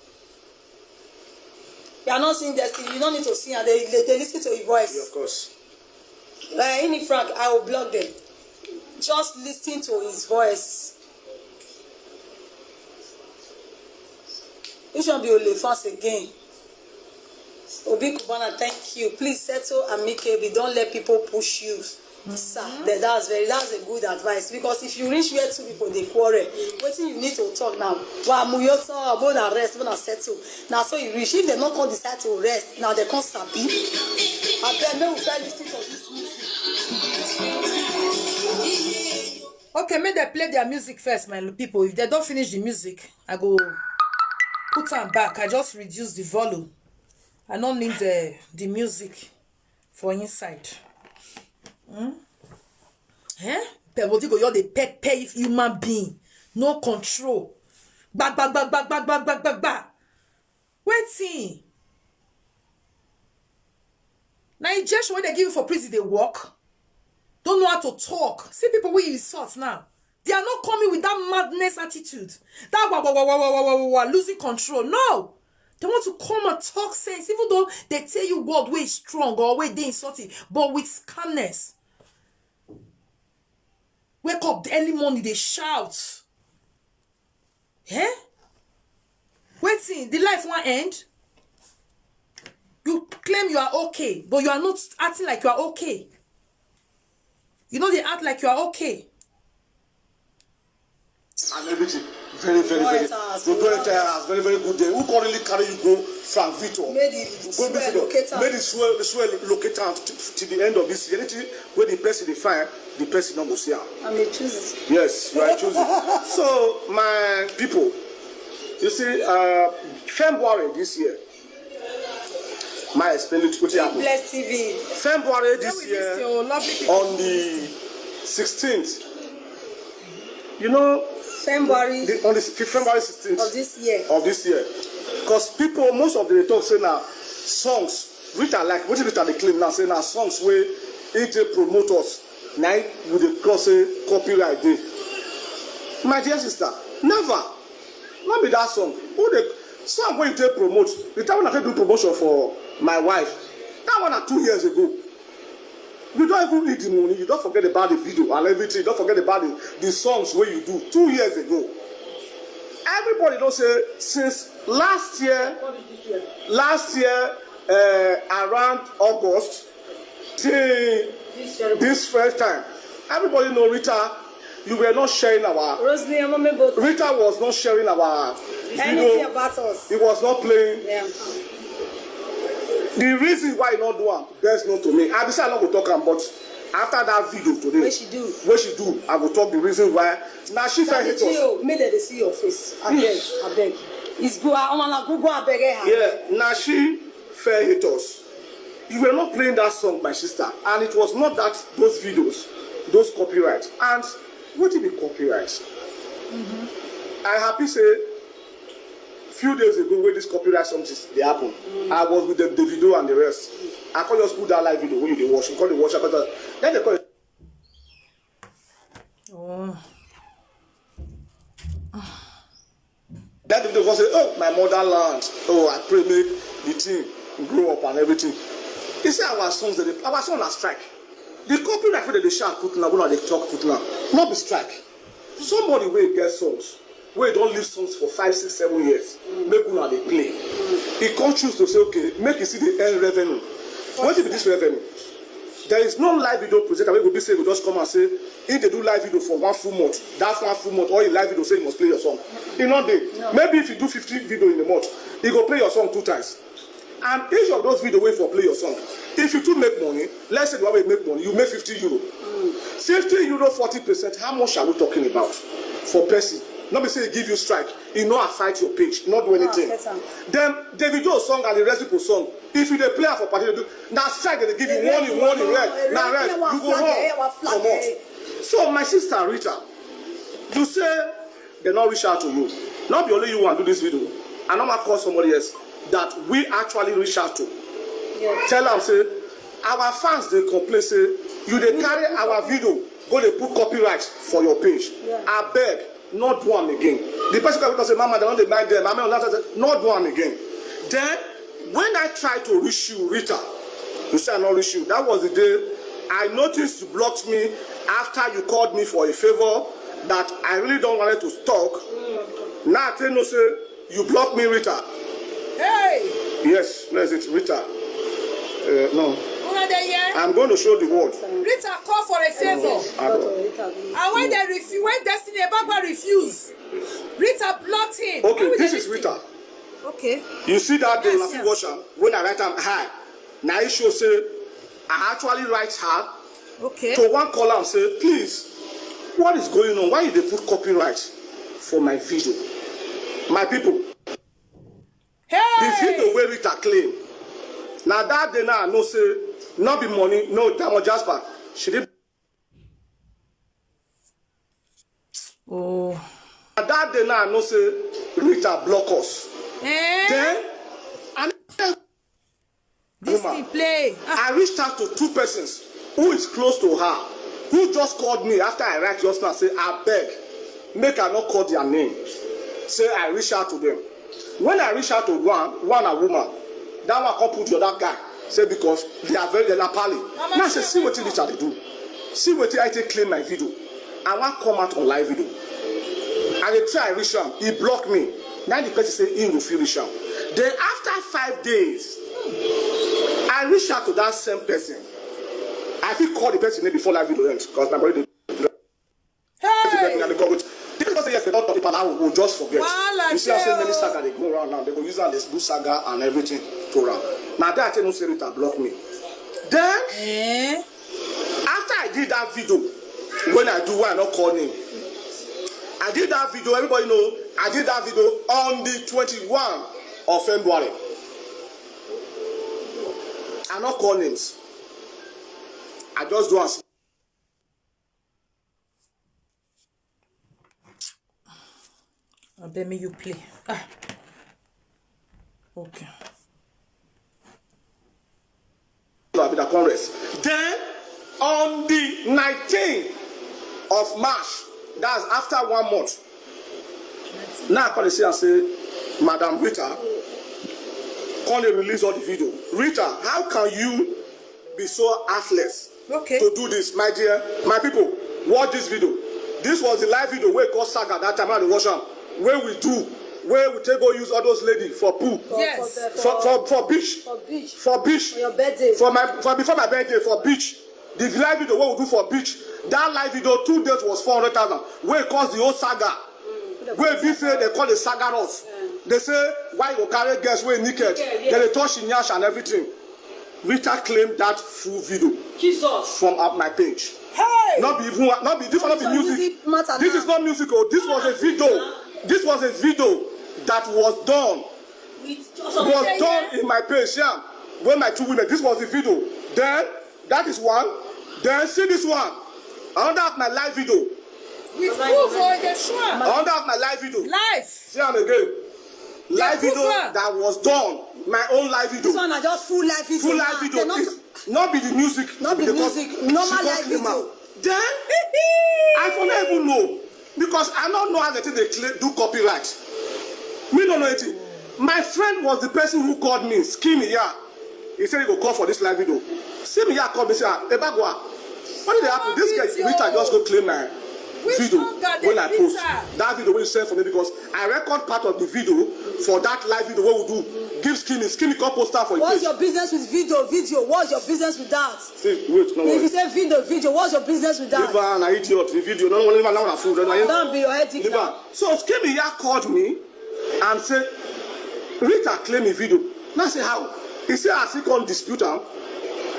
You are not seeing Destiny. You don't need to see her. They, they, they listen to your voice. Yeah, of course. Uh, Ini Frank, I will block them. Just listen to his voice. Which one be only fans again? Obi Kubana, thank you. Please settle amicably. Don't let people push you. Sir, that, that's very that's a good advice, because if you reach where two people they quarrel, what you need to talk now? Well, Muyoto, bona rest, bona settle. Now so you reach. If they not come decide to rest, now they come sabi. I beg, may we first listen to this music. Okay, make dem play their music first, my people. If they don't finish the music, I go put am back. I just reduce the volume. I don't need the the music for inside. Hmm? Eh? Pebodi go your the pet pay human being. No control. Ba ba ba ba ba ba ba ba ba. Wetin? Na injection wey dem give you for prison dey work? Don't know how to talk. See people wey you insult now. They are not coming with that madness attitude. That wa wa wa wa wa wa wa wa wa losing control. No. They want to come and talk sense, even though they tell you word wey strong or wey dey insulting, but with calmness. Wake up early morning, they shout. Eh? Wetin? The life wan end? You claim you are okay, but you are not acting like you are okay. You know they act like you are okay. And everything. Very, very, Boy, very. it has The been boy nice. Tire has very, very good day. Who currently carry you go Frank Victor? May the Go swear Victor. locate am. May the swear, the swear locate am to, to the end of this year. Anything where the person they find, the person not go see am. I'm a choosy. Yes, you are choosing. So, my people, you see, uh, February this year, my explain it, what happened? Bless T V. February this We miss year, you, lovely people. On the sixteenth, you know, February the, on the February sixteenth of this year. Of this year, because people, most of the talk say now songs, Rita, like what Rita they claim now, say now songs where it dey promote us, now we dey cross a copyright day. My dear sister, never. Not be that song. Who the song when you take promote? The time when I take do promotion for my wife, that one na two years ago. You don't even need the money. You don't forget about the video and everything. You don't forget about the, the songs where you do two years ago. Everybody don't say since last year, last year uh, around August, till this first time, everybody know Rita. You were not sharing our. Rosalie Amamebo. Rita was not sharing our. Anything Video. About us. He was not playing. Yeah. The reason why you not do am best known to me. I be say I not go talk am, but after that video today, Wey she do. Wey she do, I go talk the reason why. Now she fell hit us. Gio, make dem dey see your face. I beg, I beg. It's good. I wanna go go. I beg her. Yeah, now she fell hit us. You were not playing that song, my sister, and it was not that those videos, those copyright. And what did be copyright? I happy say few days ago when this copyright something they happen, I was with the, the video and the rest. I can't just put that live video when you dey watch. You call the watch. I call that. Then they call it. Oh. That video go say, "Oh, my motherland. Oh, I pray make the thing grow up and everything." He say our sons, dey, our sons are strike. The copyright wey dem dey shout put now, una dey talk put now, no be strike. Somebody wey get songs, wey don leave songs for five, six, seven years, make una dey play. He come choose to say, "Okay, make e still dey earn revenue." Wetin be this revenue? There is no live video presenter wey go be say, go just come and say, he dey do live video for one full month. That one full month, all him live video say you must play your song. E no dey. Maybe if you do fifty video in a month, he go play your song two times. And each of those video wey for play your song, if you too make money, let's say the one wey make money, you make fifty euro. Fifty euro, forty percent, how much are we talking about for person? No be say e give you strike, e no affect your page, no do anything. Then Davido song and the rest people song, if you dey play am for party, dey do, na strike dem dey give you, warning, warning, red, na red, you go run comot. So my sister Rita, you say dem no reach out to you. No be only you wan do this video. I no wan call somebody else that we actually reach out to. Tell am say our fans dey complain say you dey carry our video go dey put copyright for your page. Abeg, no do am again. The person come say, "Mama, dem no dey mind dem." I mean, no do am again. Then when I try to reach you, Rita, you say I no reach you. That was the day I noticed you blocked me after you called me for a favor that I really don't wanted to talk. Now I tell you say you block me, Rita. Hey! Yes, where is it, Rita? Uh, no. Una dey hear? I'm going to show the world. Rita call for a favor. And when they refu-, when Destiny Ebagba refuse, Rita blocked him. Okay, this is Rita. Okay. You see that day, yes, when I write am, "Hi." Now I show say I actually write her. Okay. So one caller and say, "Please, what is going on? Why you dey put copyright for my video?" My people, hey! The video wey Rita claim, na that day now I know say no be money, no Diamond Jasper. She did. Oh. Na that day now I know say Rita block us. Eh? Then I This thing play. Ah. I reached out to two persons who is close to her, who just called me after I write just now, say, "Abeg, make I not call their name." Say I reach out to them. When I reach out to one, one a woman, that one come put the other guy. Say because they are very, they are pali. Now I say, "See wetin Rita dey do. See wetin I take claim my video." I wan come out on live video. I dey try reach am, he block me. Now the person say he go fit reach am. Then after five days, I reach out to that same person. I fit call the person name before live video end because my body dey. Hey! This person say yes, they don't talk about, I will just forget. You see, I say many saga dey go around now. They go use am dey do saga and everything to am. Now that I tell you, say Rita block me. Then, eh? After I did that video, when I do, why I not call name? I did that video, everybody know, I did that video on the twenty-one of February. I not call names. I just do as Abeg, make you play. Ah. Okay. Then, on the nineteenth of March, that's after one month, now I call and say, "Madam Rita, come dey release all the video." Rita, how can you be so heartless, okay, to do this, my dear? My people, watch this video. This was the live video wey cause saga that time. I dey watch am. Wey we do, wey we take go use all those lady for pool. Yes. For, for, for beach. For beach. For beach. For your birthday. For my, for before my birthday, for beach. The live video wey we do for beach. That live video, two days was four hundred thousand. Wey cause the whole saga. Wey be say they call the saga us. They say, "Why you go carry girls wey naked?" Then they touch the nyash and everything. Rita claimed that full video Jesus. From up my page. Hey! Not be even, not be, this one not be music. This is not music. Oh, this was a video. This was a video that was done. Was done in my page. Yeah, when my two women. This was the video. Then that is one. Then see this one. Another of my live video. With proof for the sure. Another of my live video. Live. See am again. Live video that was done. My own live video. This one na just full live video. Full live video. It's not be the music. Not be the music. Normal live video. Then I for not even know because I don't know how they take they clear, do copyright. Me no know anything. My friend was the person who called me, Skinny, yeah. He said he go call for this live video. See me, yeah, call me, say, ah, Ebagwa, what did happen? This guy, Rita, just go claim my video when I post that video wey you send for me, because I record part of the video for that live video wey we do. Give Skinny, Skinny come post am for his page. What's your business with video? Video, what's your business with that? See, wait, no. If you say video, video, what's your business with that? Leave am, na idiot. The video, no, no, leave am, na fool. Don't be your headache. Leave am. So Skinny, yeah, called me and say, Rita claim him video. Now I say, how? He say as he come dispute am,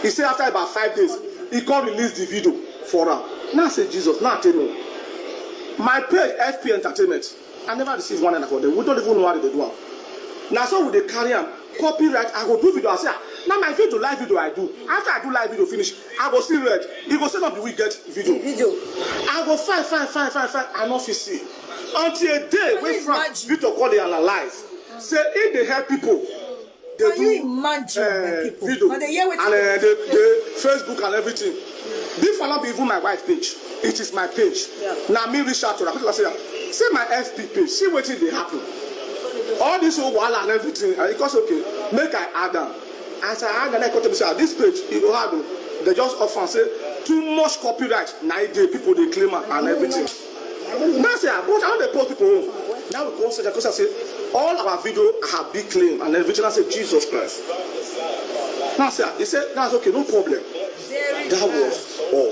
he say after about five days, he come release the video for am. Now I say, Jesus, now I tell you. My page, F P Entertainment, I never receive one naira for them. We don't even know how they do am. Now so we dey carry am. Copyright, I go do video. I say, ah, now my video, live video I do. After I do live video finish, I go see red. He go say not be we get video. Video. I go fine, fine, fine, fine, fine. I no fit see. Until a day wey Frank Victor call dey analyze, say he dey help people. They do, eh, video and, eh, they, they Facebook and everything. This one not be even my wife page. It is my page. Now me reach out to her. I say, see my F P page. See wetin dey happen. All this whole wahala and everything. And he goes, okay, make I add am. As I add am, I come to me say, ah, this page, e go hard o. They just offer and say too much copyright. Na e dey, people dey claim am and everything. Now I say, ah, but I no dey post people own. Now we come say, come say all our video have been claimed and everything. I say, Jesus Christ. Now I say, ah, he said, that's okay, no problem. That was all.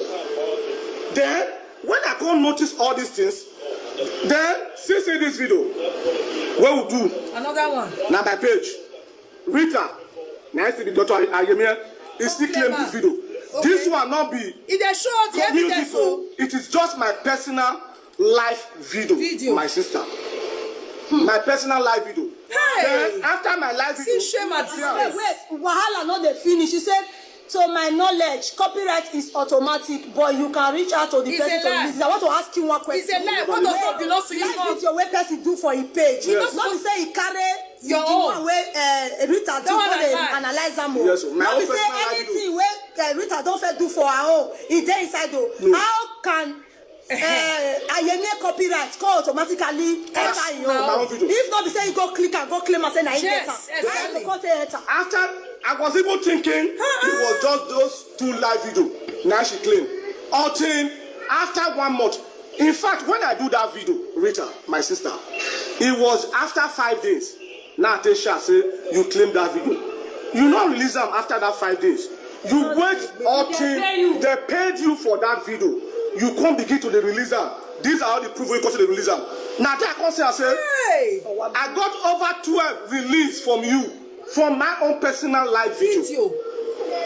Then when I come notice all these things, then see, see this video wey we do. Another one. Na my page. Rita, na I see the daughter Ayemie. He still claim this video. This one not be, e dey show the evidence o. It is just my personal life video, my sister. My personal life video. Hey! Then after my life video, see shame and disgrace. Wait, wahala no dey finish. He said, to my knowledge, copyright is automatic, but you can reach out to the person to release it. I want to ask you one question. It's a lie. What does not belong to you? Live video wey person do for him page. Yes. Not to say he carry your own. The one wey, eh, Rita do, go dey analyze am o. Yes, my own personal life video. Not be say anything wey, eh, Rita don first do for her own, e dey inside o. No. How can, eh, Ayemie copyright come automatically enter your own? If not be say you go click and go claim and say na him get am. Yes, exactly. How you go come take enter? After, I was even thinking it was just those two live video. Now she claim. Until after one month. In fact, when I do that video, Rita, my sister, it was after five days. Now I tell Sha say you claim that video. You not release am after that five days. You wait until they paid you for that video. You come begin to dey release am. These are all the proof wey you come to dey release am. Now I come say, I say, hey! I got over twelve release from you, from my own personal live video. Video.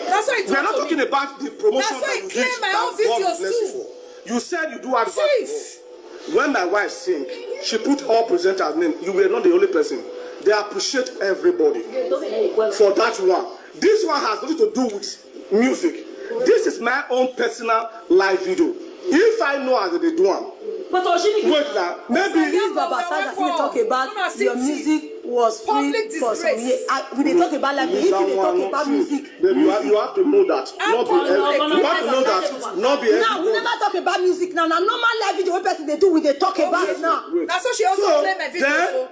That's why we are not talking about the promotion that you did. That's why I claim my own videos too. You said you do advert. When my wife sing, she put all presenters' name. You were not the only person. They appreciate everybody for that one. This one has nothing to do with music. This is my own personal live video. If I know as they do am, wait now, maybe this Baba Saga still talk about your music was free for some years. I, we dey talk about life. If you dey talk about music, baby, you have, you have to know that. Not be every, you have to know that not be everyone. Now we never talk about music now. Na normal live video wey person dey do, we dey talk about now. Wait. Na so she also play my video. Then, so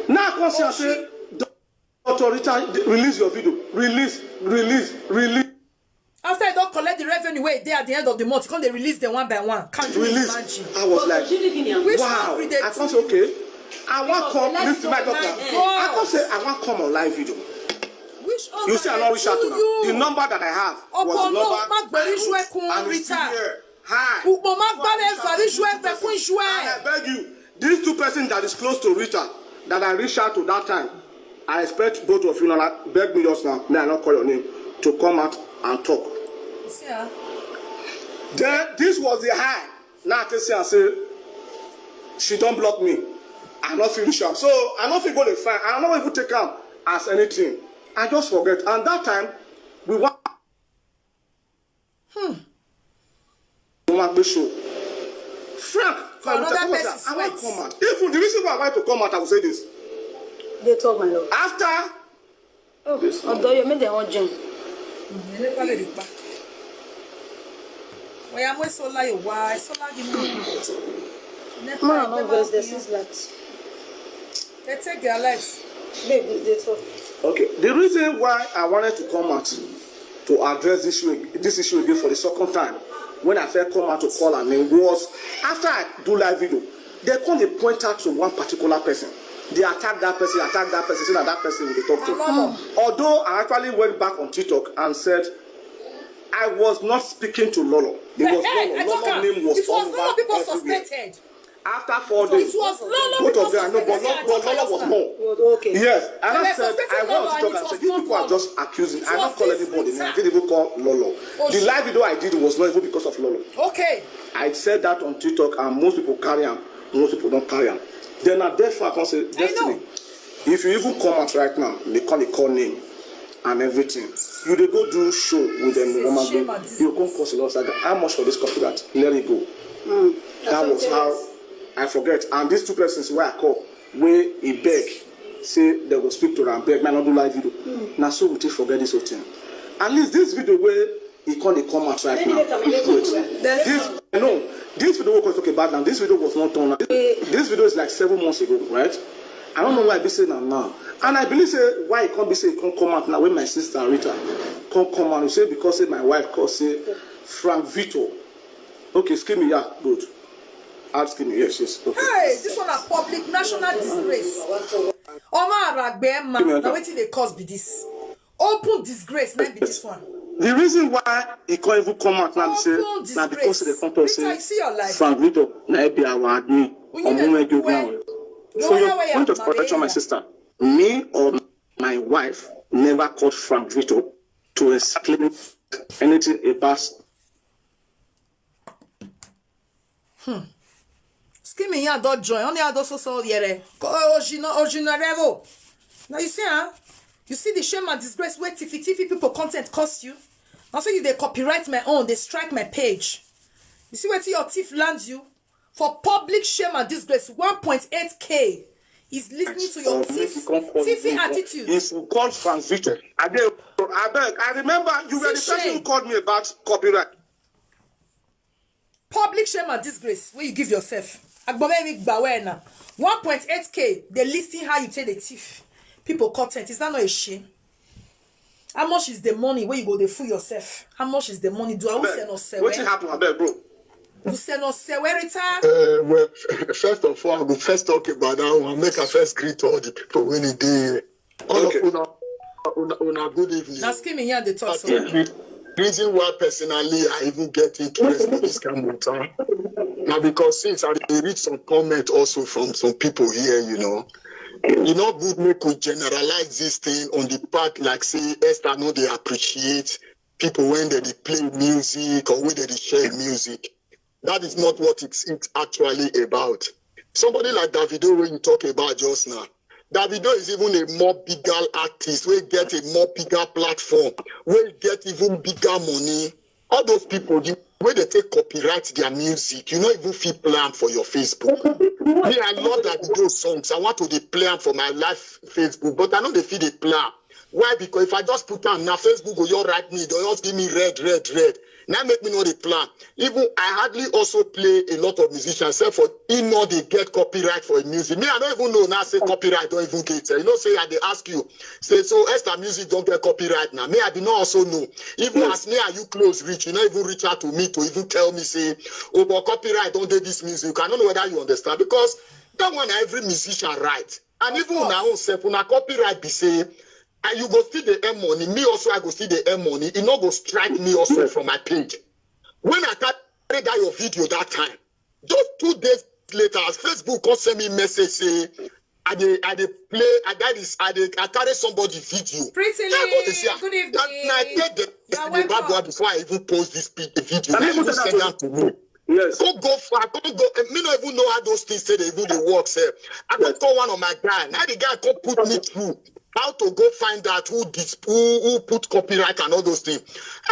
now I come see say, Doctor Rita, release your video. Release, release, release. After you don collect the revenue wey dey at the end of the month, you come dey release them one by one. Can you imagine? I was like, wow. I come say, okay. I wan come, listen, my doctor. I come say, I wan come on live video. You see, I no reach out to you. The number that I have was the number I wrote, and it's still here. Hi. I beg you, these two persons that is close to Rita that I reached out to that time, I expect both of you now, beg me just now, may I not call your name, to come out and talk. Then this was the high. Now I can see and say, she don't block me. I not feel sure. So I not feel go to fine. I not even take am as anything. I just forget. And that time, we want Frank, come out. I want to come out. Even the reason why I want to come out, I will say this. They talk, my lord. After, oh, this one. Odoyo, make them all join. Oya, mo sola yo wa, sola gi mo. Mama, no vex, this is that. They take their lives. Babe, they talk. Okay, the reason why I wanted to come out to address this issue, this issue again for the second time, when I first come out to call her name, was after I do live video, they come dey point out to one particular person. They attack that person, attack that person, say na that person we dey talk to. Although I actually went back on TikTok and said I was not speaking to Lolo. It was Lolo. Lolo name was all over everywhere. After four days, both of them, I know, but Lolo, Lolo was more. Okay. Yes, and I said, I want to talk and say, these people are just accusing. I don't call anybody now. I didn't even call Lolo. The live video I did was not even because of Lolo. Okay. I said that on TikTok, and most people carry am, most people don't carry am. Then I therefore I can say, Destiny, if you even come out right now, they call the call name and everything. You dey go do show with them, normal day. You come cause a lot of saga. How much for this copyright? Let it go. That was how I forget. And these two persons where I call, where he beg, say they go speak to am, beg, man, not do live video. Now so we take forget this whole thing. At least this video where he can't come out right now. Wait. This no, this video we talk about now. This video was not done. This, this video is like seven months ago, right? I don't know why I be saying that now. And I believe say why it can't be say it can't come out now when my sister Rita can't come out. You say because say my wife called say Frank Vito. Okay, excuse me, yeah, good. Ask me, yes, yes. Okay. Hey, this one a public national disgrace. Omar Aragbe, man, now wetin dey cause be this? Open disgrace, na be this one. The reason why he can't even come out now be say Open na because they disgrace. come to Rita, you say see your life. Frank Vito na be our admin. We need Omo to wey dey do ground. well. The For other your way point of around, correction, my yeah. Sister, me or my wife never called Frank Vito to exactly anything about Scheme here don join. Only I don so so yere. Ojina, Ojina Revo. Now you see, huh? You see the shame and disgrace where Tiffy Tiffy people content cost you? Now say you they copyright my own, they strike my page. You see where your thief lands you? For public shame and disgrace, one point eight K is listening to your thief, thiefy attitude. If you call Frank Vito, I beg, I beg, I remember you were the See person who shame. Called me about copyright. Public shame and disgrace where you give yourself. Agbomemi Gbawena. one point eight K, they listing how you take the thief. People content. Is that not a shame? How much is the money where you go they fool yourself? How much is the money? Do I who send us sell? What happen, abeg, bro? Who send us sell? Where it are? Uh, well, first of all, I go first talk about that one. Make I first greet all the people when it dey. All Okay. of una, una, una good evening. Now scheme in here they talk so. The reason why personally I even get interest in this kind of matter now because since I dey read some comment also from some people here, you know, e no good make we generalize this thing on the part like say Esther no dey appreciate people when they dey play music or when they dey share music. That is not what it's, it's actually about. Somebody like Davido, when you talk about just now, Davido is even a more bigger artist. We get a more bigger platform. We get even bigger money. All those people, the way they take copyright their music, you no even fit play am for your Facebook. Me, I love Davido songs. I want to dey play am for my live Facebook, but I no dey fit dey play am. Why? Because if I just put am now, Facebook go just write me, they just give me red, red, red. Now make me no dey play am. Even I hardly also play a lot of musicians, except for he no dey get copyright for him music. Me, I don't even know now say copyright don't even get. You know, say I dey ask you, say so Esther music don't get copyright now. Me, I did not also know. Even as me and you close reach, you no even reach out to me to even tell me say, oh, but copyright don't dey this music. I don't know whether you understand because that one na every musician right. And even una own self, una copyright be say, and you go still dey earn money. Me also, I go still dey earn money. E no go strike me also from my page. When I carry that your video that time, just two days later, as Facebook come send me message say, I dey, I dey play, I, that is, I dey, I carry somebody video. Pretty I go dey Lee, see am. good evening. That na I take the, You're the bad welcome. One before I even post this pi- video. Let Na me you tell send you am to me. Yes. Go go far, go go. Eh, me no even know how those things say they even dey work sef. I go call one of my guy. Now the guy come put me through how to go find out who dis who who put copyright and all those things.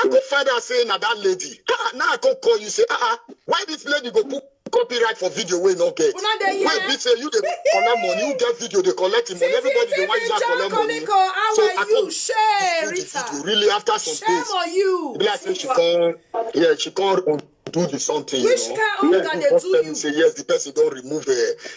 I go find out say na that lady. Ah, now I come call you say, ah, ah, why this lady go put copyright for video wey no get? Una dey Why hear? Be say you dey collect money, who get video dey collect him money, everybody dey wan use am collect money. How So are I you? come Share, put the Rita. Video. Really after some Shame days, on you. Be like say she come, yeah, she come on do the something. Which kind of hunger dey do you? Say yes, the person don remove uh,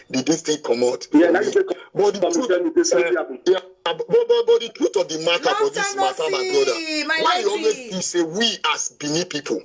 the this thing comot. Yeah, now you take But the some truth, tell me this uh, thing happen. yeah, but, but, but the truth of the matter Long for this time no matter, my brother, see, my why you lady. Always think say we as Benin people,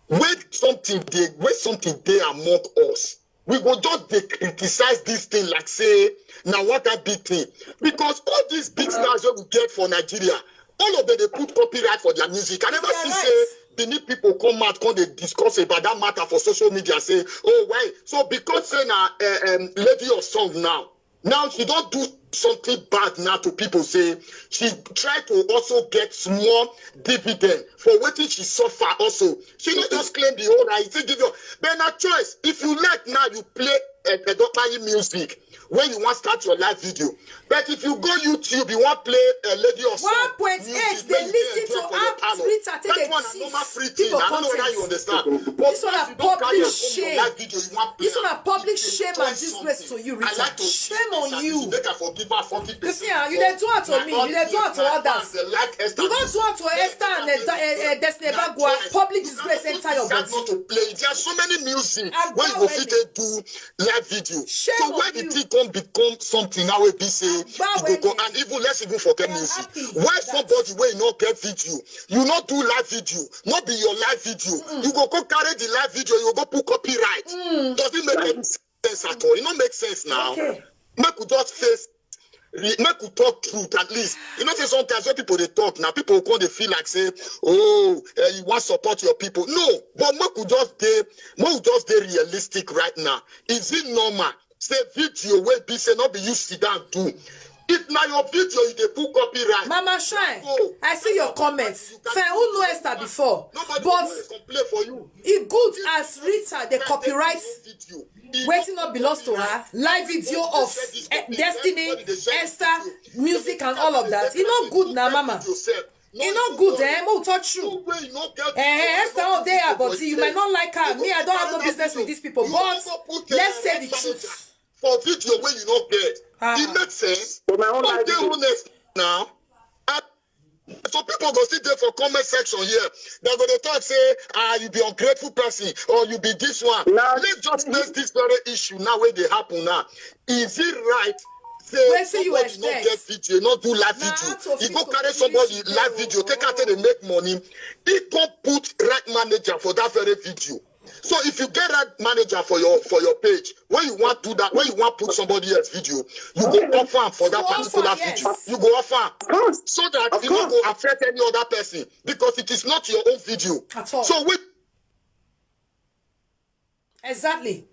when something dey, when something dey among us, we go just dey criticize this thing like say na what that big thing, because all these big stars wey we get for Nigeria, all of them dey put copyright for their music. I never It's see their say right. Benin people come out come dey discuss about that matter for social media say, oh, why? So because say na uh, um, lady of song now, now she don do something bad now to people say she try to also get small dividend for wetin she suffer also. She no just claim the whole right, she give you. But na choice. If you like now, you play uh, Edopayi music when you wan start your live video. But if you go YouTube, you wan play a lady of song. One point eight, Music they wey you listen enjoy to for your how parlour. Rita take That dey one na thief normal free thing. people I don't know whether you content. Understand? But This one once na you don carry public am come your shame. live video, you wan play This one am. na public You dey shame try and disgrace to something. you, I Rita. like to Shame on you. Make I forgive her forty You see, ah, you dey do am to me, you dey do am to others. You don do am to Esther and uh, uh, Destiny Ebagwa. Public disgrace enter your body. Not to play. There are so many music Agbawe where you go fit me. dey do live video. Shame So on why the you. Thing come become something now wey be say you Agbawe go go me. And even let's even forget I am music. Happy Why that somebody wey no get video, you no do live video, no be your live video, you go go carry the live video, you go go put copyright. Does it make any sense at all? It no make sense now. Okay. Make we just face, re- make we talk truth at least. You know say sometimes when people dey talk now, people come dey feel like say, oh, uh, you wan support your people. No, but make we just dey, make we just dey realistic right now. Is it normal? Say video wey be say no be you sit down do. If na your video you dey put copyright. Mama Shine, Oh. I see your comments. Fine, who know Esther before? Nobody But go complain for you. E good as Rita dey copyright Video. Wetin no belongs to her, live video of eh, Destiny, Esther, music and all of that. E no good na, mama. E no good, eh? Mo talk true. Eh, eh, Esther, oh, dey her body. You might not like her. Me, I don't have no business with these people. But let's say the truth. For video wey you no get, Ah. E make sense. For my own But life, dey video. Honest now. Ah, some people go still dey for comment section here. They go dey talk say, ah, you be ungrateful person or you be this one. Nah. Let's just face this very issue now wey dey happen now. Is it right? Say Wetin you somebody no expect? Get video, no do live Na video. out of You go it carry to somebody finish live it. Video, take out take dey make money. He go put right manager for that very video. So if you get right manager for your for your page, when you want do that, when you want put somebody else video, you go offer am for that You go particular offer, video. Yes. You go offer am Of course. So that Of it no course. Go affect any other person because it is not your own video. At all. So wait. Exactly.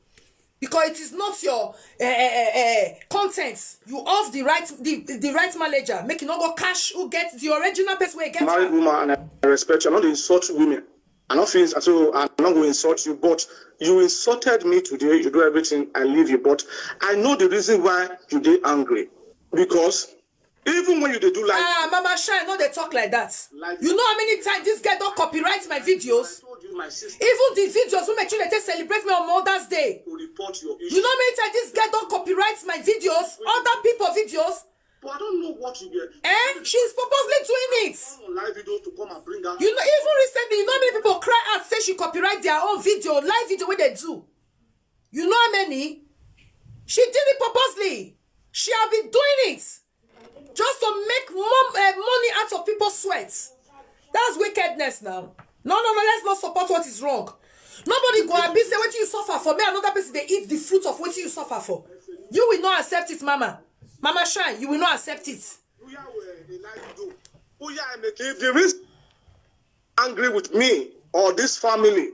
Because it is not your uh, uh, uh, content. You off the right the, the right manager. Make you not go cash who get the original person where you get Married am. Woman, and I respect you. I no dey insult women. I no feel so. I no go insult you, but you insulted me today. You do everything. I leave you, but I know the reason why you dey angry because even when you dey do like Ah, Mama Shine, no dey talk like that. Like- You know how many times this girl don copyright my videos? I told you, my sister, Even the videos wey my children take celebrate me on Mother's Day. To report your issue. You know how many times this girl don copyright my videos, other people videos? But I don't know what you get. Eh? She's purposely doing it. On live video to come and bring her. You know, even recently, you know how many people cry out say she copyright their own video, live video wey they do. You know how many? She did it purposely. She have been doing it just to make more uh, money out of people's sweat. That's wickedness now. No, no, no. Let's not support what is wrong. Nobody go and be say wetin you suffer for. Me, another person they eat the fruit of wetin you suffer for. You will not accept it, Mama. Mama Shine, you will not accept it. Oya, we dey like do. Oya, make if the reason angry with me or this family,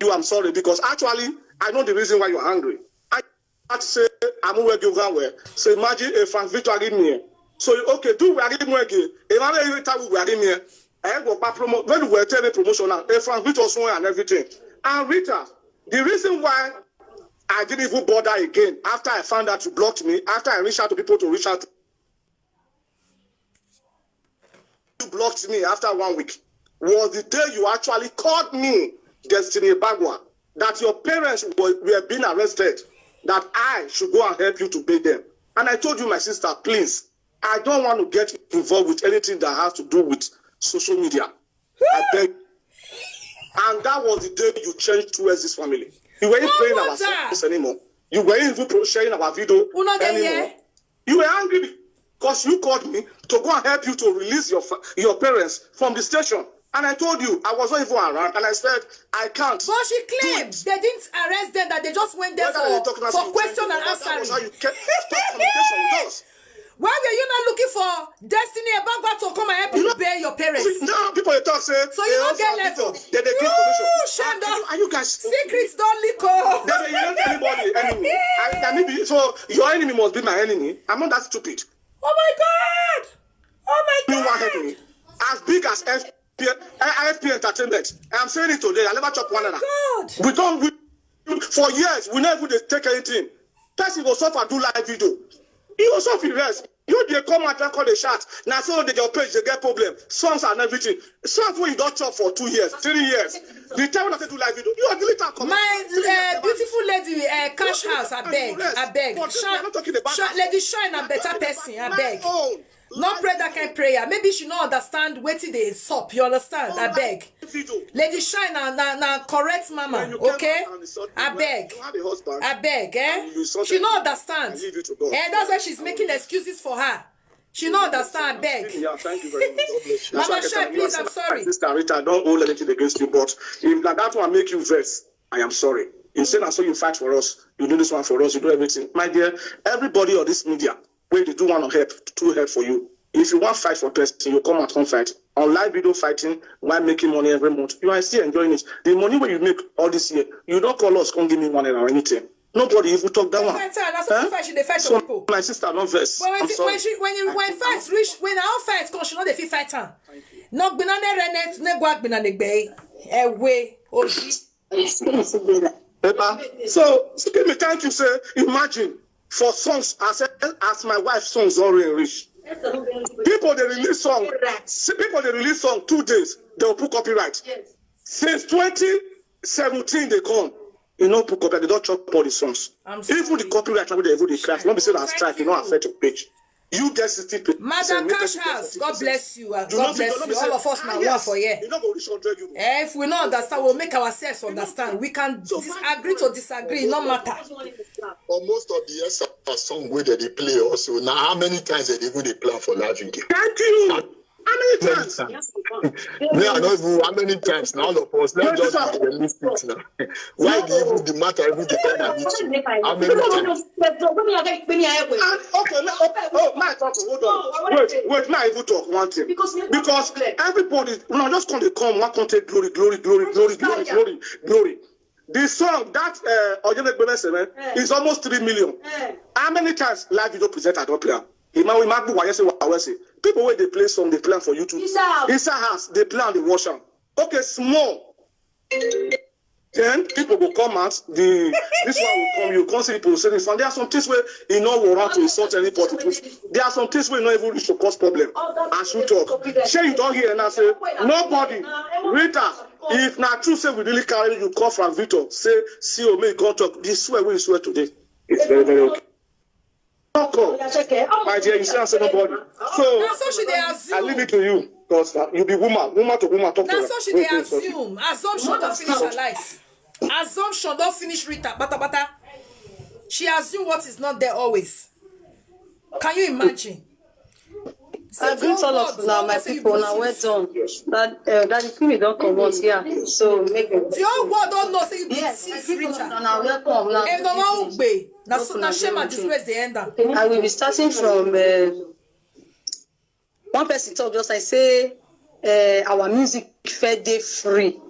you, I'm sorry, because actually I know the reason why you're angry. I had to say I'm well. So imagine if Frank Victor give me. So okay, do we give me? If I really tell we give me. I go pa promo when we tell the promotion now. If Frank Victor and everything. And Rita, the reason why I didn't even bother again after I found out you blocked me, after I reached out to people to reach out to you blocked me after one week was the day you actually called me, Destiny Bagua, that your parents were, were being arrested, that I should go and help you to pay them. And I told you, my sister, please, I don't want to get involved with anything that has to do with social media. I beg. And that was the day you changed towards this family. You weren't playing our songs anymore. You weren't even sharing our video anymore. You were angry because you called me to go and help you to release your your parents from the station. And I told you I was not even around, and I said I can't. But she claimed they didn't arrest them; that they just went there for for question and answering. That was how you kept stop communication with us. Why were you not looking for Destiny Ebagwa to come and help you bear your parents? Now people dey talk say so you don't get level. They dey give information. Shut up. Are you guys? Secrets don't leak. Oh. They dey help anybody enemy. I, I mean, so your enemy must be my enemy. I'm not that stupid. Oh my God! Oh my God! You want help me? As big as F P N, I F P Entertainment. I'm saying it today. I never chop one another. God! We don't. We, for years we never dey take anything. Person go suffer do live video. You go suffer rest. You dey come out and call the shot. Now so they your page they get problem. Songs and everything. Songs when you don't chop for two years, three years. The time when I say do live video, you are deleting and comment. My uh, beautiful lady, uh, Cash House, I beg, I beg. Lady Shine, a better person, I beg. No pray that kind prayer. Maybe she no understand wetin dey sup. You understand? I beg. Lady Shine na na na correct mama, okay? I beg. I beg, eh? She no understand. Eh, that's why she's making excuses for her. She no understand, I beg. Yeah, thank you very much. God bless you. Mama Shine, please, I'm sorry. Sister Rita, I don't hold anything against you, but if that, that one make you vex, I am sorry. You say na so you fight for us, you do this one for us, you do everything. My dear, everybody on this media, wey dey do one help, two help for you. If you wan fight for person, you come out come fight. On live video fighting while making money every month. You are still enjoying it. The money wey you make all this year, you don't call us, come give me one naira or anything. Nobody even talk that one. Fight her, na so she fight, she dey fight for people. My sister, no vex. But when she when you when fight reach when our fight come, she no dey fit fight am. No gbinane renet ne gwa gbinane gbe. Ewe oji. Pepper. So, so give me thank you, sir. Imagine for songs as as my wife's songs already reach. People they release song. See, people they release song two days, they'll put copyright. Since twenty seventeen they come. You know, put copyright, they don't chop all the songs. Even the copyright, they even the crash. Not be say that strike, you know, affect your page. You get sixty percent. Madam Cash House, God bless you. God bless you. All of us now one for here. You know, go reach hundred euro. Eh, if we no understand, we'll make ourselves understand. We can disagree to disagree, no matter. But most of the S R song wey dem dey play also, na how many times dem dey even dey play am for live video? Thank you. How many times? Me, I don't even how many times now. All of us, let's just be realistic now. Why the even the matter even dey come and meet you? How many times? Ah, okay, okay, oh, my talk, hold on. Wait, wait, my even talk one thing. Because everybody, no, just come dey come, one come take glory, glory, glory, glory, glory, glory, glory. The song that uh, Oyenegbeme Seme is almost three million. How many times live video presenter don play am? Ima ima bu waye se wawe se. People wey dey play song dey play am for YouTube. Inside house dey play am dey watch am. Okay, small. Then people go come out. The this one will come. You come see people say this one. There are some things where e no warrant to insult anybody. There are some things where e no even reach to cause problem. As you talk, shey you don hear now say nobody, Rita, if na true say we really carry you come from Victor, say see o make you come talk. This swear wey you swear today, it's very very okay. Talk up. My dear, you say I say nobody. So na so she dey assume. I leave it to you, cause uh, you be woman, woman to woman talk to her. Na so she dey assume. Assumption don finish her life. Assumption don finish Rita patapata. She assume what is not there always. Can you imagine? I greet all of una, my people. Una well done. That uh, that the queen don comot here, so make dem. The whole world don know say you be thief, Rita. Una welcome. Una. Ẹ lọ wá ògbè. Na so na shame and disgrace dey end am. I will be starting from uh, one person talk just like say uh, our music fair dey free.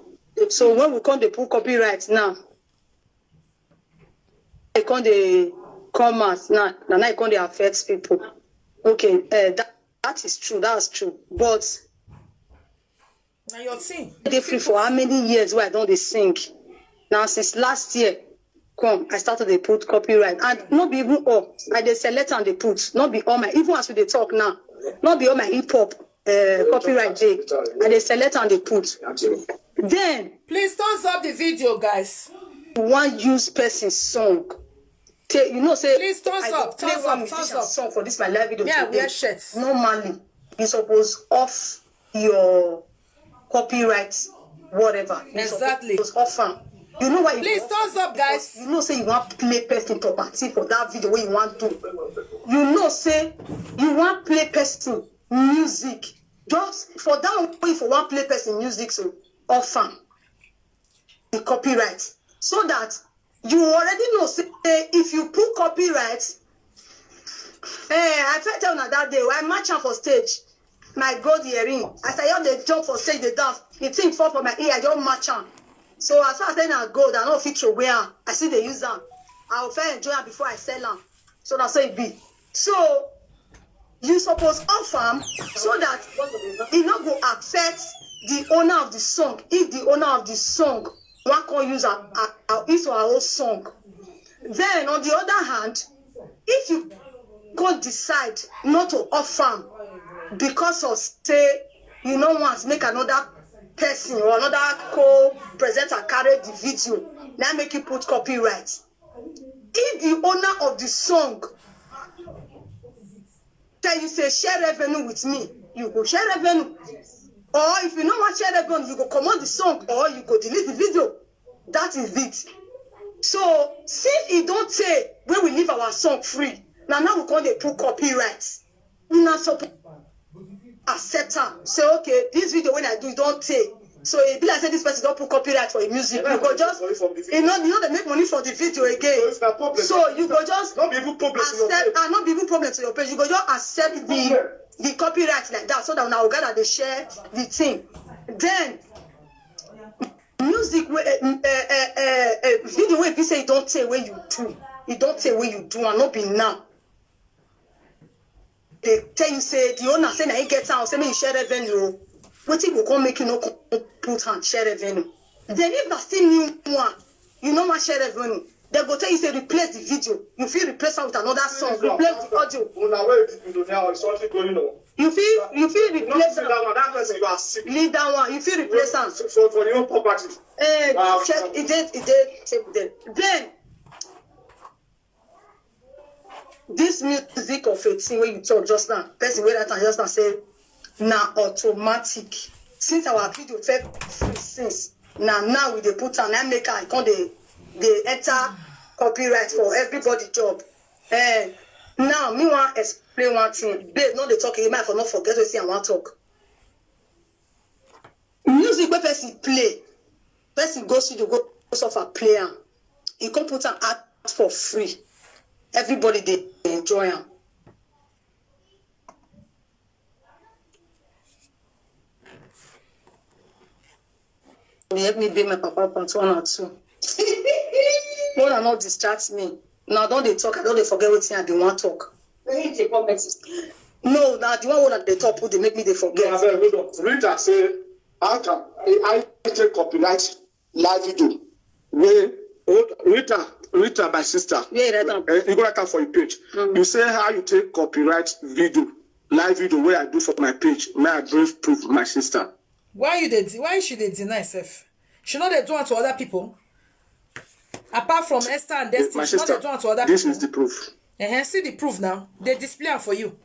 So when we come dey put copyright now, they come dey come out now, na now e come dey affect people. Okay, uh, that, that is true, that's true. But na your thing. Dey free for how many years wey I don dey sing? Now since last year, come I start to dey put copyright, and no be even all. I dey select and dey put. No be all my, even as we dey talk now, no be all my hip hop uh, copyright dey. I dey select and dey put. Then please thumbs up the video, guys. You wan use person song? Take, you know say please thumbs up, thumbs up, thumbs up. Song for this my live video. Yeah, wear shirt. Normally, you suppose off your copyright whatever. Exactly. Offer. You know why? Please thumbs up, guys. You know say you want play person property for that video where you want to. You know say you want play person music. Just for that one, if you want play person music, so offer the copyright so that you already know say if you put copyright. Eh, I first tell una that day I match am for stage, my gold earring, as I just dey jump for stage dey dance, the thing fall for my ear, I just match am. So as far as say na gold, I no fit throway am, I still dey use am. I go first enjoy am before I sell am. So na so e be. So you suppose off am so that e no go affect the owner of the song if the owner of the song wan come use am as his or her own song. Then on the other hand, if you go decide not to off am because of say you no want make another person or another co-presenter carry the video, na make you put copyright. If the owner of the song tell you say share revenue with me, you go share revenue. Or if you no wan share revenue, you go comot the song or you go delete the video. That is it. So since e don tey wey we leave our song free, na now we come dey put copyright. Una suppose accept am say okay, this video wey I do e don tey, so e be like say this person don put copyright for im music. You go just e no e no dey make money for the video again. So you go just No be even problem to your accept page. And no be even problem to your page, you go just accept the the copyright like that so that una go gather dey share the thing. Then music wey eh, eh, eh, eh, eh, video wey be say e don tey wey you do, e don tey wey you do am, no be now dey tell you say the owner say na him get am, say make you share revenue o. Wetin go come make you no come put hand share revenue? Then if na still new one, you no wan share revenue, dem go tell you say replace the video. You fit replace am with another song, replace the audio. Una wey be millionaire or something going on. You fit you fit You no replace see am. That one, that person you are sick. Leave that one. You fit replace am. So for your property. Eh, Wow. Check e dey e dey table there. Then this music of a thing wey you talk just now, person wey write am just now say na automatic. Since our video first free since, na now we dey put am, na make am come dey dey enter copyright for everybody job. Eh, now me wan explain one thing. Babe, no dey talk again, make I for no forget wetin I wan talk. Music wey person play, person go studio go suffer play am, e come put am out for free, everybody dey enjoy am. Dey help me bail my papa pants one or two. Una no distract me. Una don dey talk, I don dey forget wetin I bin wan talk. No, na the one wey una dey talk put dey make me dey No, forget. Abeg, hold on. Rita say, how can I take copyright live video? Wey hold Rita, Rita, my sister. Where you write am? Eh, you go write am for your page. You say how you take copyright video, live video wey I do for my page. May I bring proof, my sister? Why you dey de- why she dey deny herself? She no dey do am to other people. Apart from Esther and Destiny, My she no sister, dey do am to other this people. Is the proof. Uh-huh. See the proof now. They display am for you.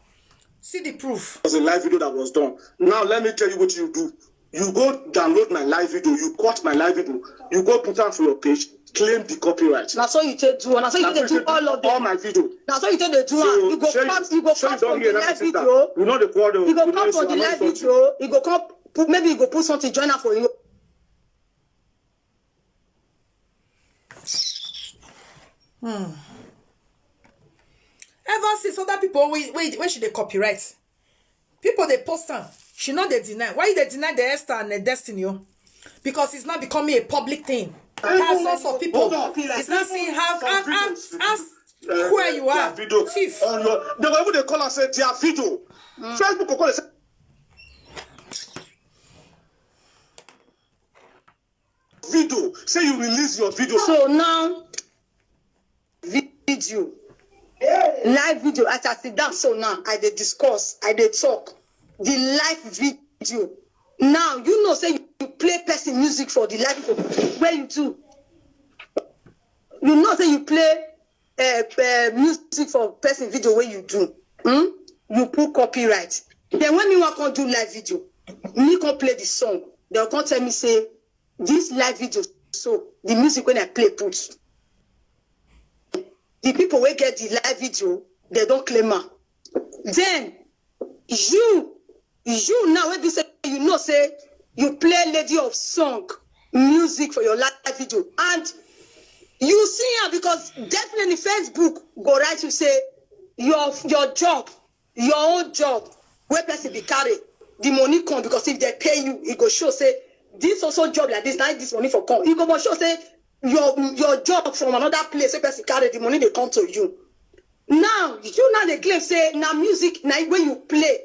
See the proof. It was a live video that was done. Now let me tell you what you do. You go download my live video. You cut my live video. You go put am for your page. Claim the copyright. Na so you take do am. Na so you take dey do all of All them. My video. Na so you take dey do am. You go Shey cut. You go shey cut don from hear the that, live sister? Video. You know the quarrel. You go You cut know from the it's live something. Video. You go come put maybe you go put something join am for you. Hmm. Ever since other people we we when she dey copyright, people dey post am. She no dey deny. Why you dey deny the Esther and the Destiny? Oh? Because it's not becoming a public thing. Thousands of people. It's not seeing how how how how square you are. Video Thief. On your, they go even dey call am say their video. Facebook go call am say video. Say you release your video. So now, video, live video. As I sit down so now, I dey discuss, I dey talk. The live video. Now you know say you play person music for the live video. Where you do? You know say you play uh, uh, music for person video wey you do. Hmm? You put copyright. Then when me wan come do live video, me come play the song. Dem come tell me say This live video, so the music when I play put, the people wey get the live video, they don't claim am. Then you, you now wey be say you know say you play Lady of Song music for your live video, and you see am, because definitely Facebook go write you say your your job, your own job wey person be carry, the money come, because if they pay you, e go show say this also job like this, na this money for come. E go must show say your your job from another place wey person carry, the money dey come to you. Now you now dey claim say na music na wey you play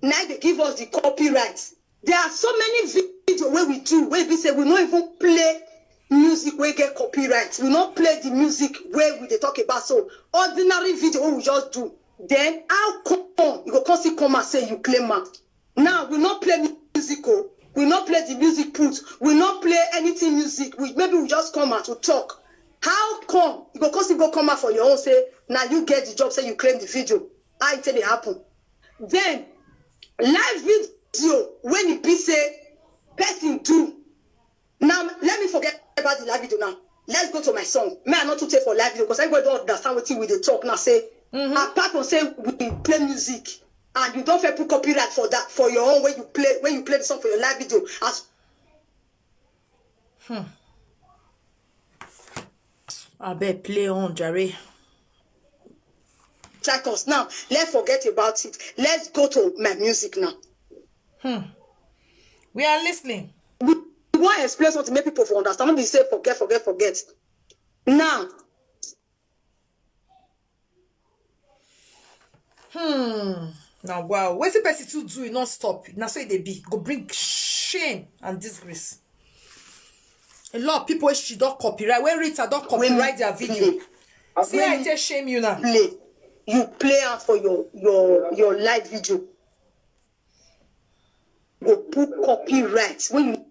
na dey give us the copyright. There are so many video wey we do wey be say we no even play music wey get copyright. We no play the music wey we dey talk about, so ordinary video wey we just do. Then how come you go come still come and say you claim am? Now we no play music o, we no play the music put, we no play anything music, we maybe we just come out to talk. How come you go come still go come out for your own say na you get the job, say you claim the video? How e take dey happen? Then live video when e be say person do. Now let me forget about the live video now. Let's go to my song. Me, I not too take for live video because everybody don't understand what we dey talk now. Say apart from say we play music and you don't feel put copyright for that for your own when you play when you play the song for your live video as Abeg play on jare. Track us now. Let's forget about it. Let's go to my music now. We are listening. We want to explain something, make people for understand. Don't be say forget, forget, forget. Now, Hmm. Now wow. Wetin person too do e no stop. Na so e dey be. Go bring shame and disgrace. A lot of people wey she don copyright, wey Rita don copyright their video. See how I take shame you now. Play. You play am for your your your live video. Go put copyright when you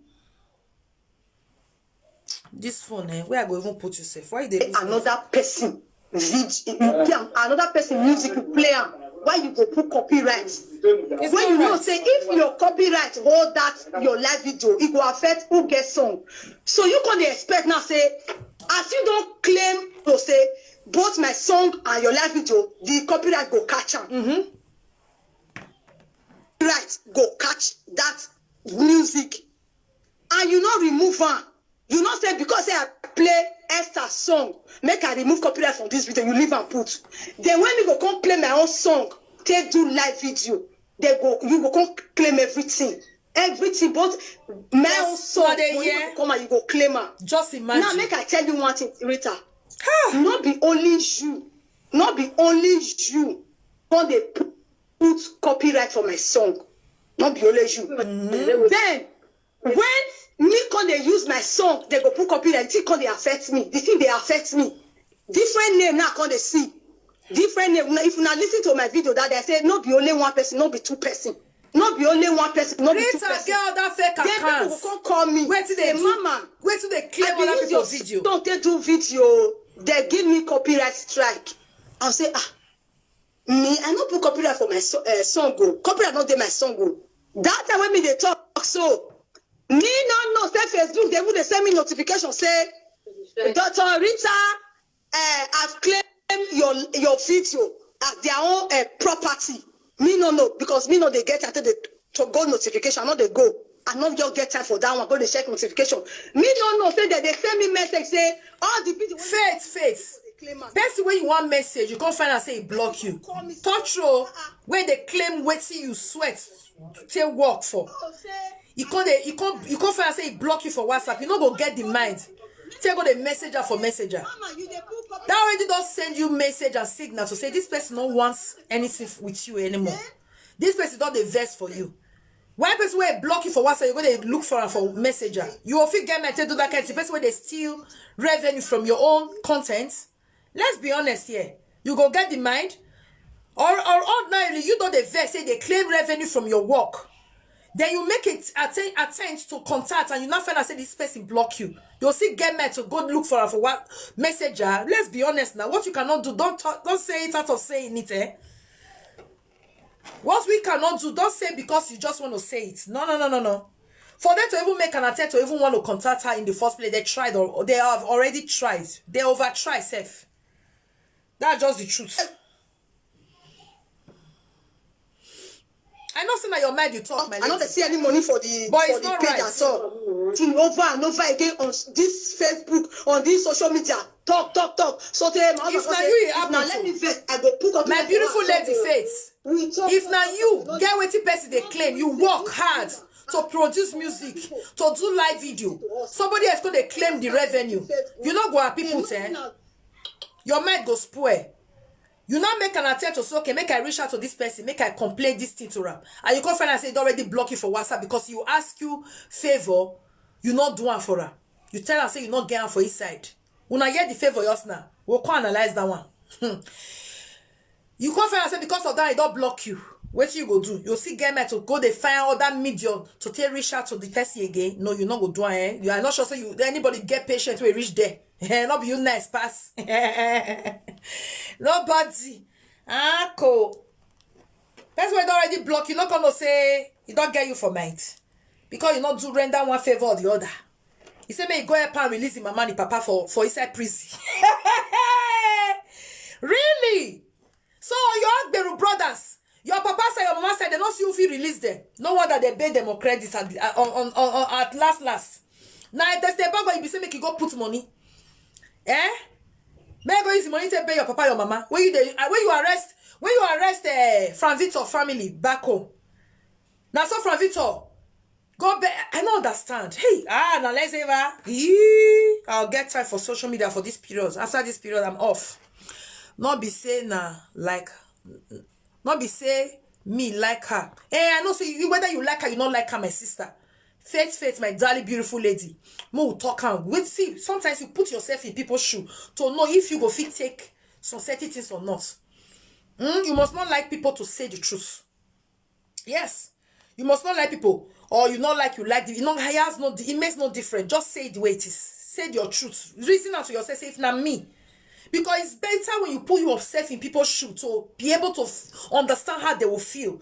This phone, eh? Where I go even put yourself? Why you dey lose another person video, you play am, another person music, you play am. Why you go put copyright? It's When not you know right. Say if your copyright hold that your live video, it go affect who get song. So you can dey expect now say as you don't claim to say both my song and your live video, the copyright go catch am. Copyright go catch that music, and you no remove am. You no say because say I play Esther song, make I remove copyright from this video. You leave am put. Then when me go come play my own song, take do live video, they go you go come claim everything, everything. But my own Just song, na dey when you hear. Go come and you go claim am. Just Now imagine. Make I tell you one thing, Rita. No be only you, no be only you. When they put copyright for my song, no be only you. Then when me come dey use my song, they go put copyright. The thing come dey affect me. The thing dey affect me. Different name now come dey see. Different name. Now, if una listen to my video that day, I say no be only one person, no be two person, no be only one person, no be two Rita person. Get other fake Then people accounts. Go come call me. Wetin Say dey do? Mama, Wetin dey claim I be other use people your video? Song take do video. They give me copyright strike. I say ah, me I no put copyright for my so, uh, song go. Copyright no dey my song go. That time when me dey talk so, me no know say Facebook dey even dey send me notification say Doctor Rita uh, have claimed your your video as their own uh, property. Me no know because me no dey get until the to go notification. I no dey go. I no just get time for that one. Go dey check notification. Me no know say they dey send me message say all the video. Faith, faith. Person wey you wan message, you come find out say e block you. Touch roll wey dey claim wetin you sweat take work for. You come dey you come you come find out say e block you for WhatsApp. You no go get the mind. Take go dey messenger for messenger. That already don send you message and signal to say this person no wants anything with you anymore. This person don dey vex for you. Why person wey block you for WhatsApp, you go dey look for am for messenger? You go fit get mind take do that kind thing. Person wey dey steal revenue from your own content. Let's be honest here. You go get the mind. Or or ordinarily, you don dey vex say they claim revenue from your work. Then you make it attempt, attempt to contact and you now find out say this person block you. You'll still get mind to go look for am for what messenger. Let's be honest now. What you cannot do, don't talk, don't say it out of saying it, eh? What we cannot do, don't say because you just want to say it. No, no, no, no, no. For them to even make an attempt to even want to contact her in the first place, they tried, or they have already tried. They over try sef. That's just the truth. I know say na your mind you talk, my lady. I no dey see any money for the, but for the page at all. Till over and over again on this Facebook, on this social media. Talk, talk, talk. So tey my husband say, if na you e happen to, let me vex, I go put up my beautiful lady Faith. If na you get wetin person dey claim, you work hard to produce music, to do live video. Somebody else go dey claim the revenue. You no go happy put, eh? Your mind go spoil. You now make an attempt to say, okay, make I reach out to this person, make I complain this thing to her. And you come find out say e don already block you for WhatsApp because you ask you favor, you no do am for her. You tell her say you no get am for inside. Una hear the favor yours now. We'll come analyze that one. Hmm. You come find out say because of that, e don block you. Wetin you go do? You still get mind to go dey find other medium to take reach out to the person again. No, you no go do am, eh? You are not sure say you, anybody get patient wey reach there. Eh, no be you nice pass. Nobody. Ah, cool. Person wey don already block you, no come know say e don get you for mind. Because you no do render one favor or the other. He say make you go help am release him mama and him papa for, for inside prison. Really? So your Agberu brothers, your papa side, your mama side, they no see who fit release them. No wonder they pay them on credit at, on, on, on, on, at last, last. Now, if they stay back, you be say make you go put money. Eh? Make you go use the money to pay your papa, your mama. When you dey, uh, when you arrest, when you arrest, uh, Frank Victor family back home. Now, so Frank Victor, go be, I no understand. Hey, ah, now let's ever. Yee, I'll get time for social media for this period. After this period, I'm off. Not be say na like, not be say me like her. Eh, I know say you, whether you like her, you not like her, my sister. Faith, Faith, my darling, beautiful lady. Mo will talk am. Wait, see, sometimes you put yourself in people's shoe to know if you go fit take some certain things or not. Hmm? You must not like people to say the truth. Yes. You must not like people. Or you not like, you like the, you know, it has no, it makes no difference. Just say it the way it is. Say your truth. Reason out to yourself, say, if na me. Because it's better when you put yourself in people's shoe to be able to f-, understand how they will feel.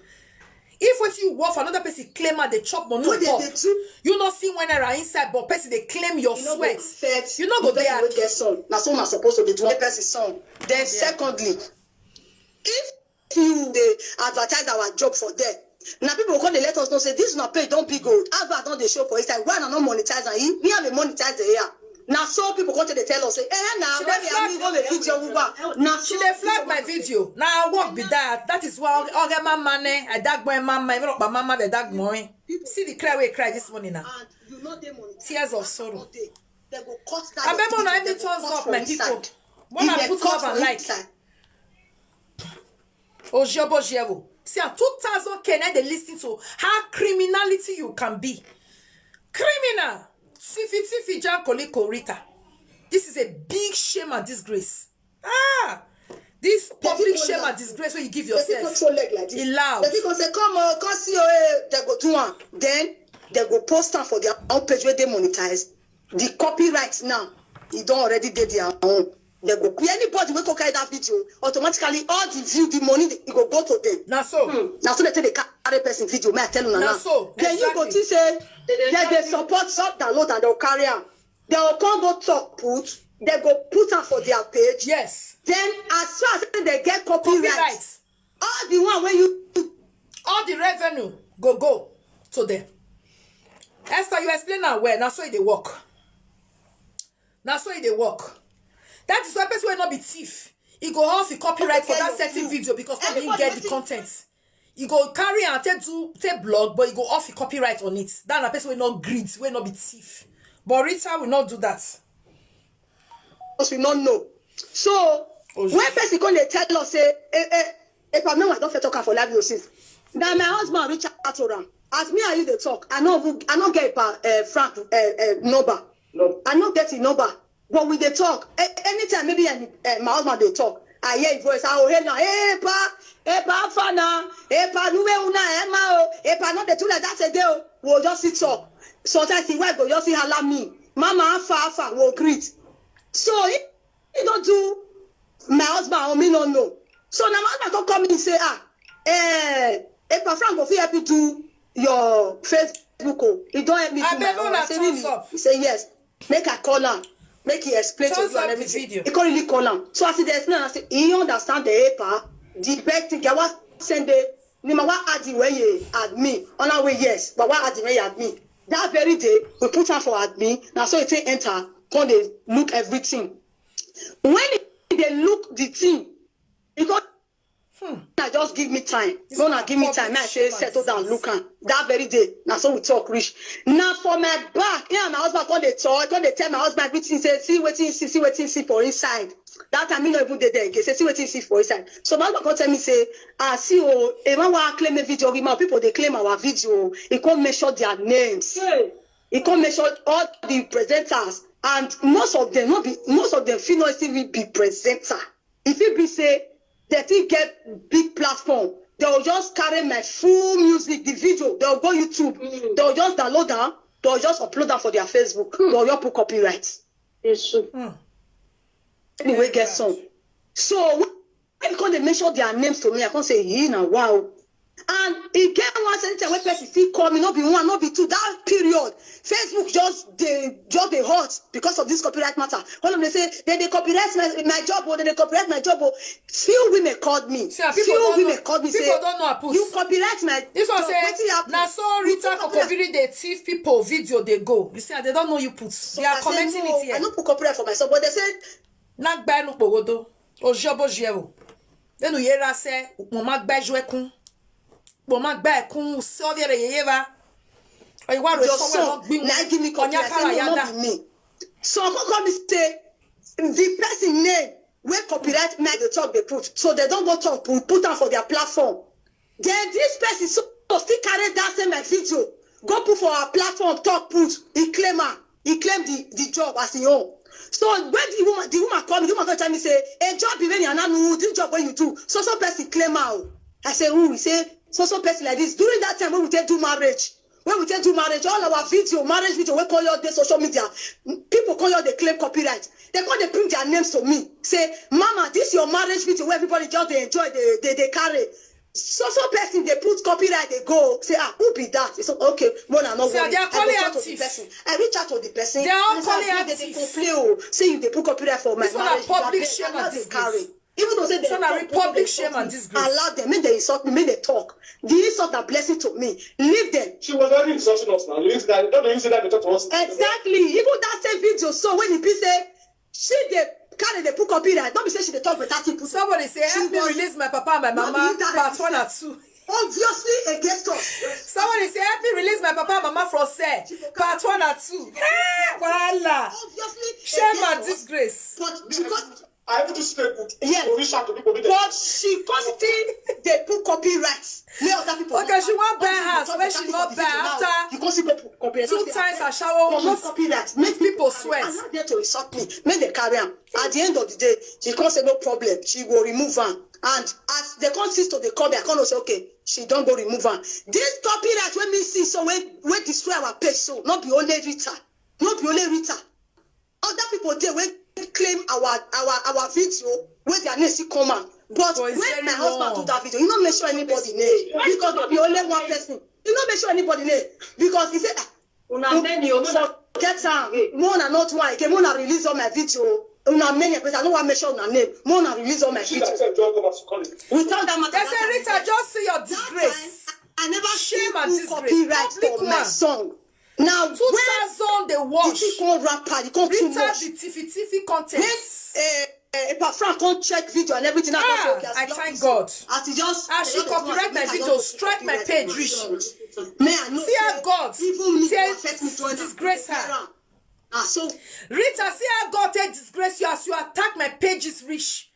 If what you work for another person claim out, they chop money on top. You not see when they are inside, but person they claim your sweat. You not go there. Get son. Na so na supposed to be doing person son. Then secondly, if you dey advertise our job for there, na people come dey let us know say this na page don big o. Advert don dey show for inside. Why una no monetize am? Me, I dey monetize the here. Na so people come dey tell us say, eh, na when they are moving the video, we go. Na she dey flag my video. Na her work be that. That is why oge mama ne, I dag boy mama, even up mama, they dag boy. See the cry we cry this morning now. Tears of sorrow. Abeg, una help me thumbs up, my people. When I put love and like. Ojobo Jevo. See, a two thousand K now they listen to how criminality you can be. Criminal. Sifi, Sifi, Jan Koliko Rita. This is a big shame and disgrace. Ah, this public shame and disgrace wey you give yourself. They fit control leg like this. E loud. They fit say, come on, come see, oh, eh, they go do am. Then they go post am for their own page where they monetize. The copyright now, e don already dey their own. They go, anybody wey go carry that video, automatically all the view, the money, e go go to them. Na so. Hmm. Na so they take dey carry person video. May I tell una now? Na so. Then you go think say they dey support shop download and they'll carry am. They will come go talk put. They go put am for their page. Yes. Then as far as they get copyright, all the one wey you, all the revenue go go to them. Esther, you explain am well. Na so e dey work. Na so e dey work. That is why person wey no be thief, e go off the copyright for that certain video because no be him get the content. E go carry am take do, take blog, but e go off the copyright on it. That na person wey no greed, wey no be thief. But Rita will not do that. Because we no know. So when person come dey tell us say, eh, eh, if I know, I don fit talk am for live, you see. Na my husband reach out to am. As me and you dey talk, I no even, I no get Epa, eh, Frank, eh, eh, number. No. I no get him number. But we dey talk. A-, anytime maybe, eh, eh, my husband dey talk, I hear his voice. I go hail am, "Hey, Pa, hey, Pa, how far na? Hey, Pa, nuwe una, eh, ma o. Hey, Pa, no dey do like that again o." We go just sit talk. Sometimes his wife go just see holla me, "Mama, how far, how far?" We go greet. So he, he don do my husband or me no know. So na my husband come call me say, "Ah, eh, Epa Frank go fit help you do your Facebook." Facebook o, he don help me do my own. I say really? He say yes. Make I call am, make he explain to you and everything. He come really call am. So as he dey explain, I say he understand the paper. The best thing, I wan send the name, I wan add him when he add me. On our way, yes, but I wan add him when he add me. That very day, we put am for admin. Na so he take enter, come dey look everything. When he dey look the thing, he come Hmm. Una just give me time. Make una give me time. Make I say settle down, look am. That very day, na so we talk reach. Na for my back, me and my husband come dey talk, come dey tell my husband everything. Say, see wetin you see, see wetin you see for inside. That time, me no even dey there again. Say, see wetin you see for inside. So my husband come tell me say, ah, see o, a man wan claim a video, we man people dey claim our video. He come mention their names. He come mention all the presenters, and most of them no be, most of them fit no still be presenter. E fit be say dem fit get big platform, dem go just carry my full music, the video, dem go go YouTube, dem go just download am, dem go just upload am for their Facebook, dem go just put copyright. Anyway, get some. So when dem come dey mention their names to me, I come say, yee, na wow. And e get one sentence wey person fit call me, no be one, no be two. That period, Facebook just dey, just dey hot because of this copyright matter. All of them say, dem dey copyright my, my job o, dem dey copyright my job o. Few women called me. Few women called me say, you copyright my job. Wetin happen? Na so Rita Kokobiri dey thief people video dey go. You see, they don't know you put. They are commenting it here. I no put copyright for myself, but they say na gba enu kpogodo. Ojobo jero. Then you hear us say, mo ma gba ju ekun. Mo ma gba ekun, so there ye ye ba. Oyiwa ro so we no gbin. Na give me copyright. Onyakara yada. So I come come say the person name wey copyright me dey talk dey put. So they don go talk put, put am for their platform. Then this person so still carry that same my video go put for our platform, talk put, he claim am, he claim the, the job as him own. So when the woman, the woman call me, the woman come tell me say, a job be when you are not, this job wey you do, so so person claim am o. I say, who? He say, so so person like this. During that time when we take do marriage, when we take do marriage, all our video, marriage video wey come your dey social media, people come your dey claim copyright. They come dey bring their names to me, say, mama, this your marriage video wey everybody just dey enjoy, dey, dey, dey carry. So so person dey put copyright dey go. Say, ah, who be that? He say, okay, mo na no worry. I go talk to the person. I reach out to the person. They are all calling her thief. They dey complain o, say you dey put copyright for my marriage. This one na public shame and disgrace. Even though say they public shame and disgrace. Allow them, make they insult me, make they talk. The insult na blessing to me. Leave them. She was already insulting us now. Leave that. Don't you see that they talk to us? Exactly. Even that same video, so when he be say, she dey carry dey put copyright, no be say she dey talk better thing put. Somebody say, help me release my papa and my mama, part one and two. Obviously against us. Somebody say, help me release my papa and mama from cell, part one and two. Hey, wahala. Obviously against us. Shame and disgrace. But because I even just stay good. Yes. But she come still dey put copyright. Make other people. Okay, she wan buy house wey she no buy after two times ashawo, most people sweat. Allow them to insult me. Make they carry am. At the end of the day, she come say no problem. She go remove am. And as they come cease to dey call me, I come know say, okay, she don go remove am. This copyright wey me see so wey, wey destroy our page so, no be only Rita. No be only Rita. Other people dey wey claim our, our, our video wey their name still come out. But when my husband do that video, he no mention anybody name because no be only one person. He no mention anybody name because he say, ah, una many o, forget am. Make una not one again. Make una release all my video. Una many, but I no wan mention una name. Make una release all my video. Without that matter, they say, Rita, just see your disgrace. I never see who copyright for my song. Now two thousand dey watch. The thing come rapper, e come too much. Rita the Tiffy Tiffy content. When, eh, eh, Epa Frank come check video and everything. Ah, I thank God. As he just, as she copyright my video, strike my page reach. Me, I know. See how God even me affect me to disgrace her. Ah, so Rita, see how God take disgrace you as you attack my pages reach.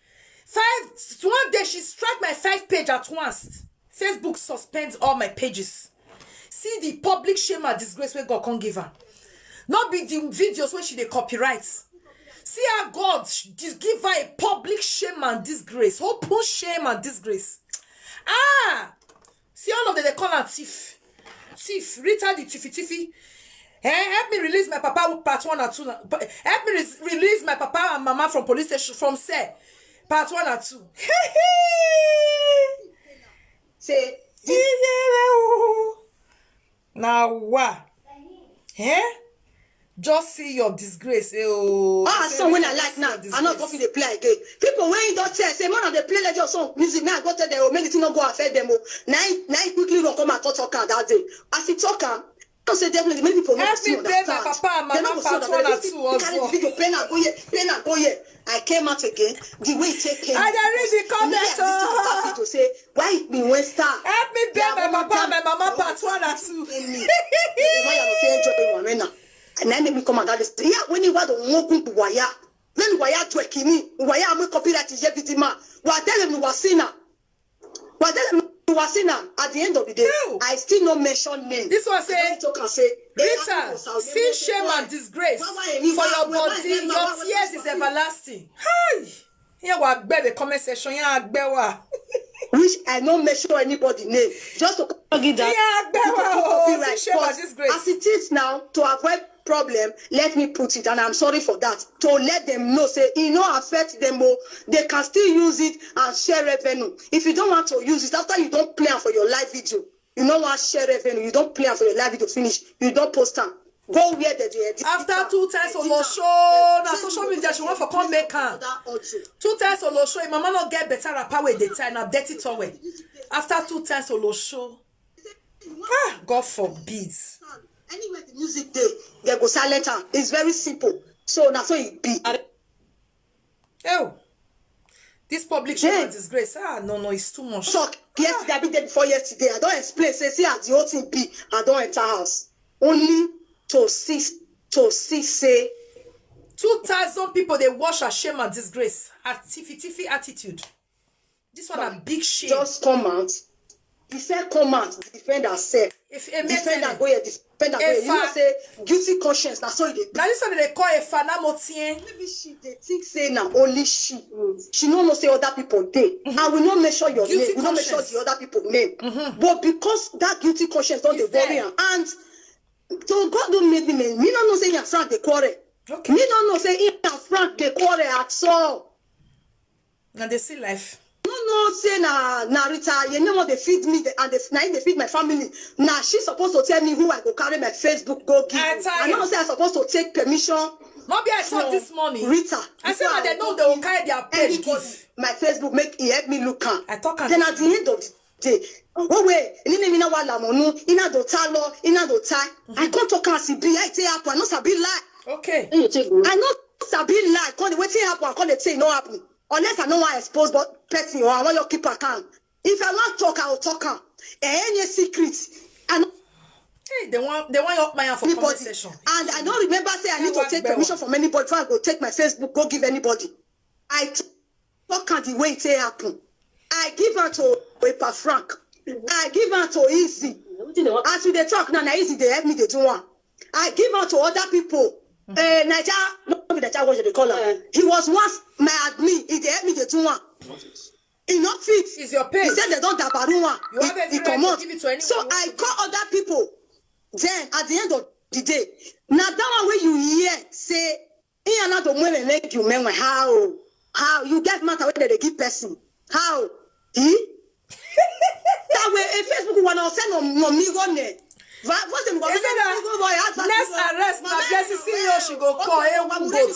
Five, one day she strike my five page at once. Facebook suspends all my pages. See the public shame and disgrace wey God come give her. No be the videos wey she dey copyright. See how God sh-, dis-, give her a public shame and disgrace. Open shame and disgrace. Ah! See all of them, they call her thief. Thief, Rita the Tiffy Tiffy. Eh, help me release my papa part one and two. Help me re- release my papa and mama from police station, from cell. Part one and two. Say, Na wa. Eh? Just see your disgrace. Eh, oh. Ah, song when I like now, I not going to play again. People when you don't tell, say, man, they play like your song, music, now go tell them, oh, many things not go affect them. Oh. Now, now quickly run come and talk, talk that day. As he talk, am, I say definitely many people help me pay my papa and mama part one and two also. Pain and go here, pain and go here. I came out again. The way he take care. I dey read the comment. Oh. Say why me when star. Help me pay my papa and my mama part one and two. Why you say enjoy one right now? And then me come out that day. Yeah, when you want to walk into wire, then wire to a kini, wire I'm a copyright is everything man. What tell him was sinner. But then you are sinner at the end of the day. Ew. I still no mention name. This one say, talk and say, Rita, see shame and disgrace for your body. Your tears is everlasting. Hi. Here we are the comment section. Here we are. Which I no mention anybody name. Just to give that. Yeah, oh, see shame and disgrace. As it is now, to avoid problem, let me put it, and I'm sorry for that, to let them know say e no affect them o. They can still use it and share revenue. If you don't want to use it, after you don't play am for your live video, you no wan share revenue, you don play am for your live video finish, you don post am, go where dem dey edit am. After two times olosho, na social media she wan for come make am. Two times olosho, im mama no get better wrapper wey dey tie, na dirty towel. After two times olosho. Ah, God forbid. Anywhere the music dey, dem go silent am. It's very simple. So na so e be. Oh, this public shame and disgrace. Ah, no, no, it's too much. Talk yesterday, I be there before yesterday. I don explain, say, see as the whole thing be. I don enter house. Only to see, to see, say. Two thousand people, they wash her shame and disgrace. Her tiffy, tiffy attitude. This one a big shame. Just come out. He said come out, defend herself. If a defend her, go here, defend her, go here. You know say guilty conscience, that's all they do. Now this one they call a fanamotien. Maybe she they think say na only she. She no know say other people dey. And we no mention your name. We no mention the other people name. But because that guilty conscience don dey worry am. And so God don make me, me no know say your friend dey quarrel. Okay. Me no know say him and Frank dey quarrel at all. Na dey see life. No no say na na Rita Ayeni wan dey feed me and dey na him dey feed my family. Na she suppose to tell me who I go carry my Facebook go give. I tell you. I no know say I suppose to take permission. No be I talk this morning. Rita. I say na dem know dem go carry their page give. My Facebook make e help me look am. I talk am. Then at the end of the day, go away. Nini mina wa la monu. Ina do ta lo. Ina do ta. I come talk am as e be. I take up. I no sabi lie. Okay. I no sabi lie. Come the wetin happen. I come dey say e no happen. Unless I no wan expose but person or I wan your keep account. If I wan talk, I will talk am. Eh, any secret, I no. Hey, they want they want your man for comment section. And I don't remember say I need to take permission from anybody before I go take my Facebook go give anybody. I talk am the way it take happen. I give am to Epa Frank. I give am to Easy. As we dey talk now, na Easy dey help me dey do one. I give am to other people. Uh, Naija, no be Naija, what they call am. He was once my admin. He dey help me dey do one. He no fit. It's your page. He said they don dabaru one. You have every right to give it to anyone. So I call other people. Then at the end of the day, na that one wey you hear say Iyan na to mwe me make you men how how you get matter wey dem dey give person how he that way a Facebook wa na send no no mi go ne va voice mi go me mi go boy as next arrest na blessing see you she go call ewu goat.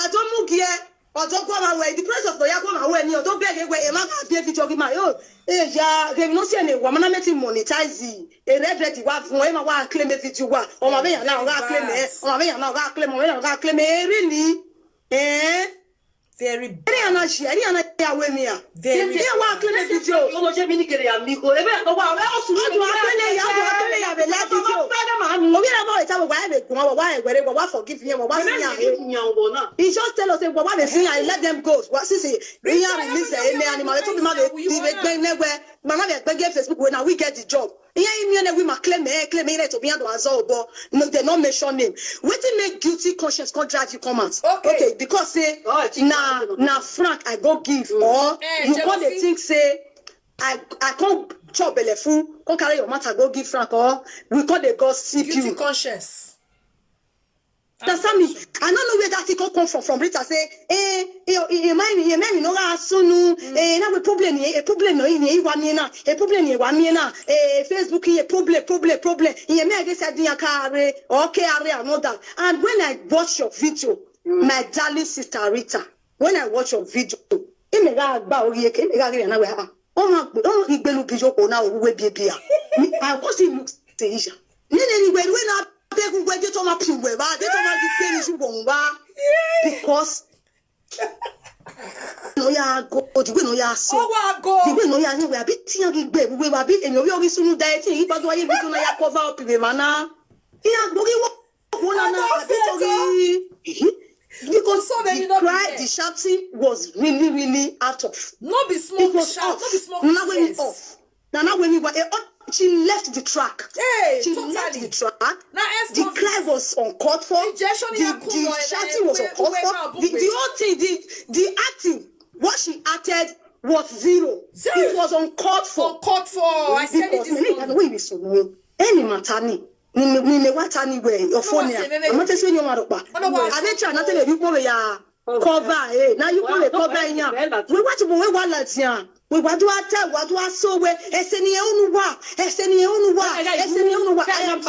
Adomugie Odogwa ma we the price of Oya kwa ma we ni Odogwa ge we e ma ka bi video gi ma yo e ya ge no se ne wa mana meti monetize e re ready wa fun e ma wa claim video wa o ma be ya na wa claim e o ma be ya na wa claim o ma be ya na wa claim e really eh very bad. Eri ana shi eri ana ya we mi a very bad. Wa claim video o mo je mi ni kere ya mi ko e be ko wa we o su ni wa claim ya wa claim ya be la video o bi na mo e ta wa e be gun wa wa e were wa forgive him wa si ya e. He just tell us say wa wa be si ya let them go wa si si we ya release e me animal to be ma be be be ne we mama be be get Facebook we na we get the job. Ihe imi ne we ma claim e claim e to be ando azo obo no they no mention name. Wetin make guilty conscience come drag you come out? Okay. Okay, because say na na Frank I go give or eh, you come dey think say I I come chop belle full, come carry your matter go give Frank or we come dey gossip you. Guilty conscience. Understand me? I don't know where that thing come from. From Rita say, eh, eh, eh, eh, my, eh, my, no, ah, so no, eh, now we problem, eh, problem, no, eh, eh, wa mi na, eh, problem, eh, wa mi na, eh, Facebook, eh, problem, problem, problem, eh, me, I guess I didn't carry, okay, I another. And when I watch your video, my darling sister Rita, when I watch your video, ị mere agba orie ka ị mere agịrị na wee ha. Ọ ma, ọ ma igbelu bi yo na owe bi bi ya. I was in look say ya. Nene ni we we na beg we dey to ma pi we ba, dey to ma di pe ni ju won wa. Because no ya go, the way no ya so. Ọwọ́ aago. The way no ya ni we abi ti ya gi gbe we wa bi emi o yo gi sunu da e ti yi ba do aye bi do na ya cover up we ma na. Iya gbogi wo wo na na Ọmọ abi to fẹ́ gi. Because So many the no be cry, there. The shouting was really, really out of. No be It small was shout, off. no be small Nana when yes. Off. Nana when we were. She left the track. Hey, She totally. Left the track. Na ex The cry was uncalled for. Injection The, ya the kuno, eh, shouting was eh, uncalled eh, for. The, eh, the whole thing, the, the acting, what she acted was zero. Zero. It was uncalled for. Uncalled for. I said it Because this many morning. Can we be so? Any matter ni. Ni ni ni what any way. Your phone Ọlọ́wọ́ ya. ṣe lélẹ̀. I'm not saying you want to. Ọlọ́wọ́ I ṣe bet you are not telling you ya. Cover eh. Now you go dey cover ya. We watch we wa la ya. We wa do ata, wa do aso we. Ese ni unu wa. Ese ni unu wa. Ese ni unu wa. I am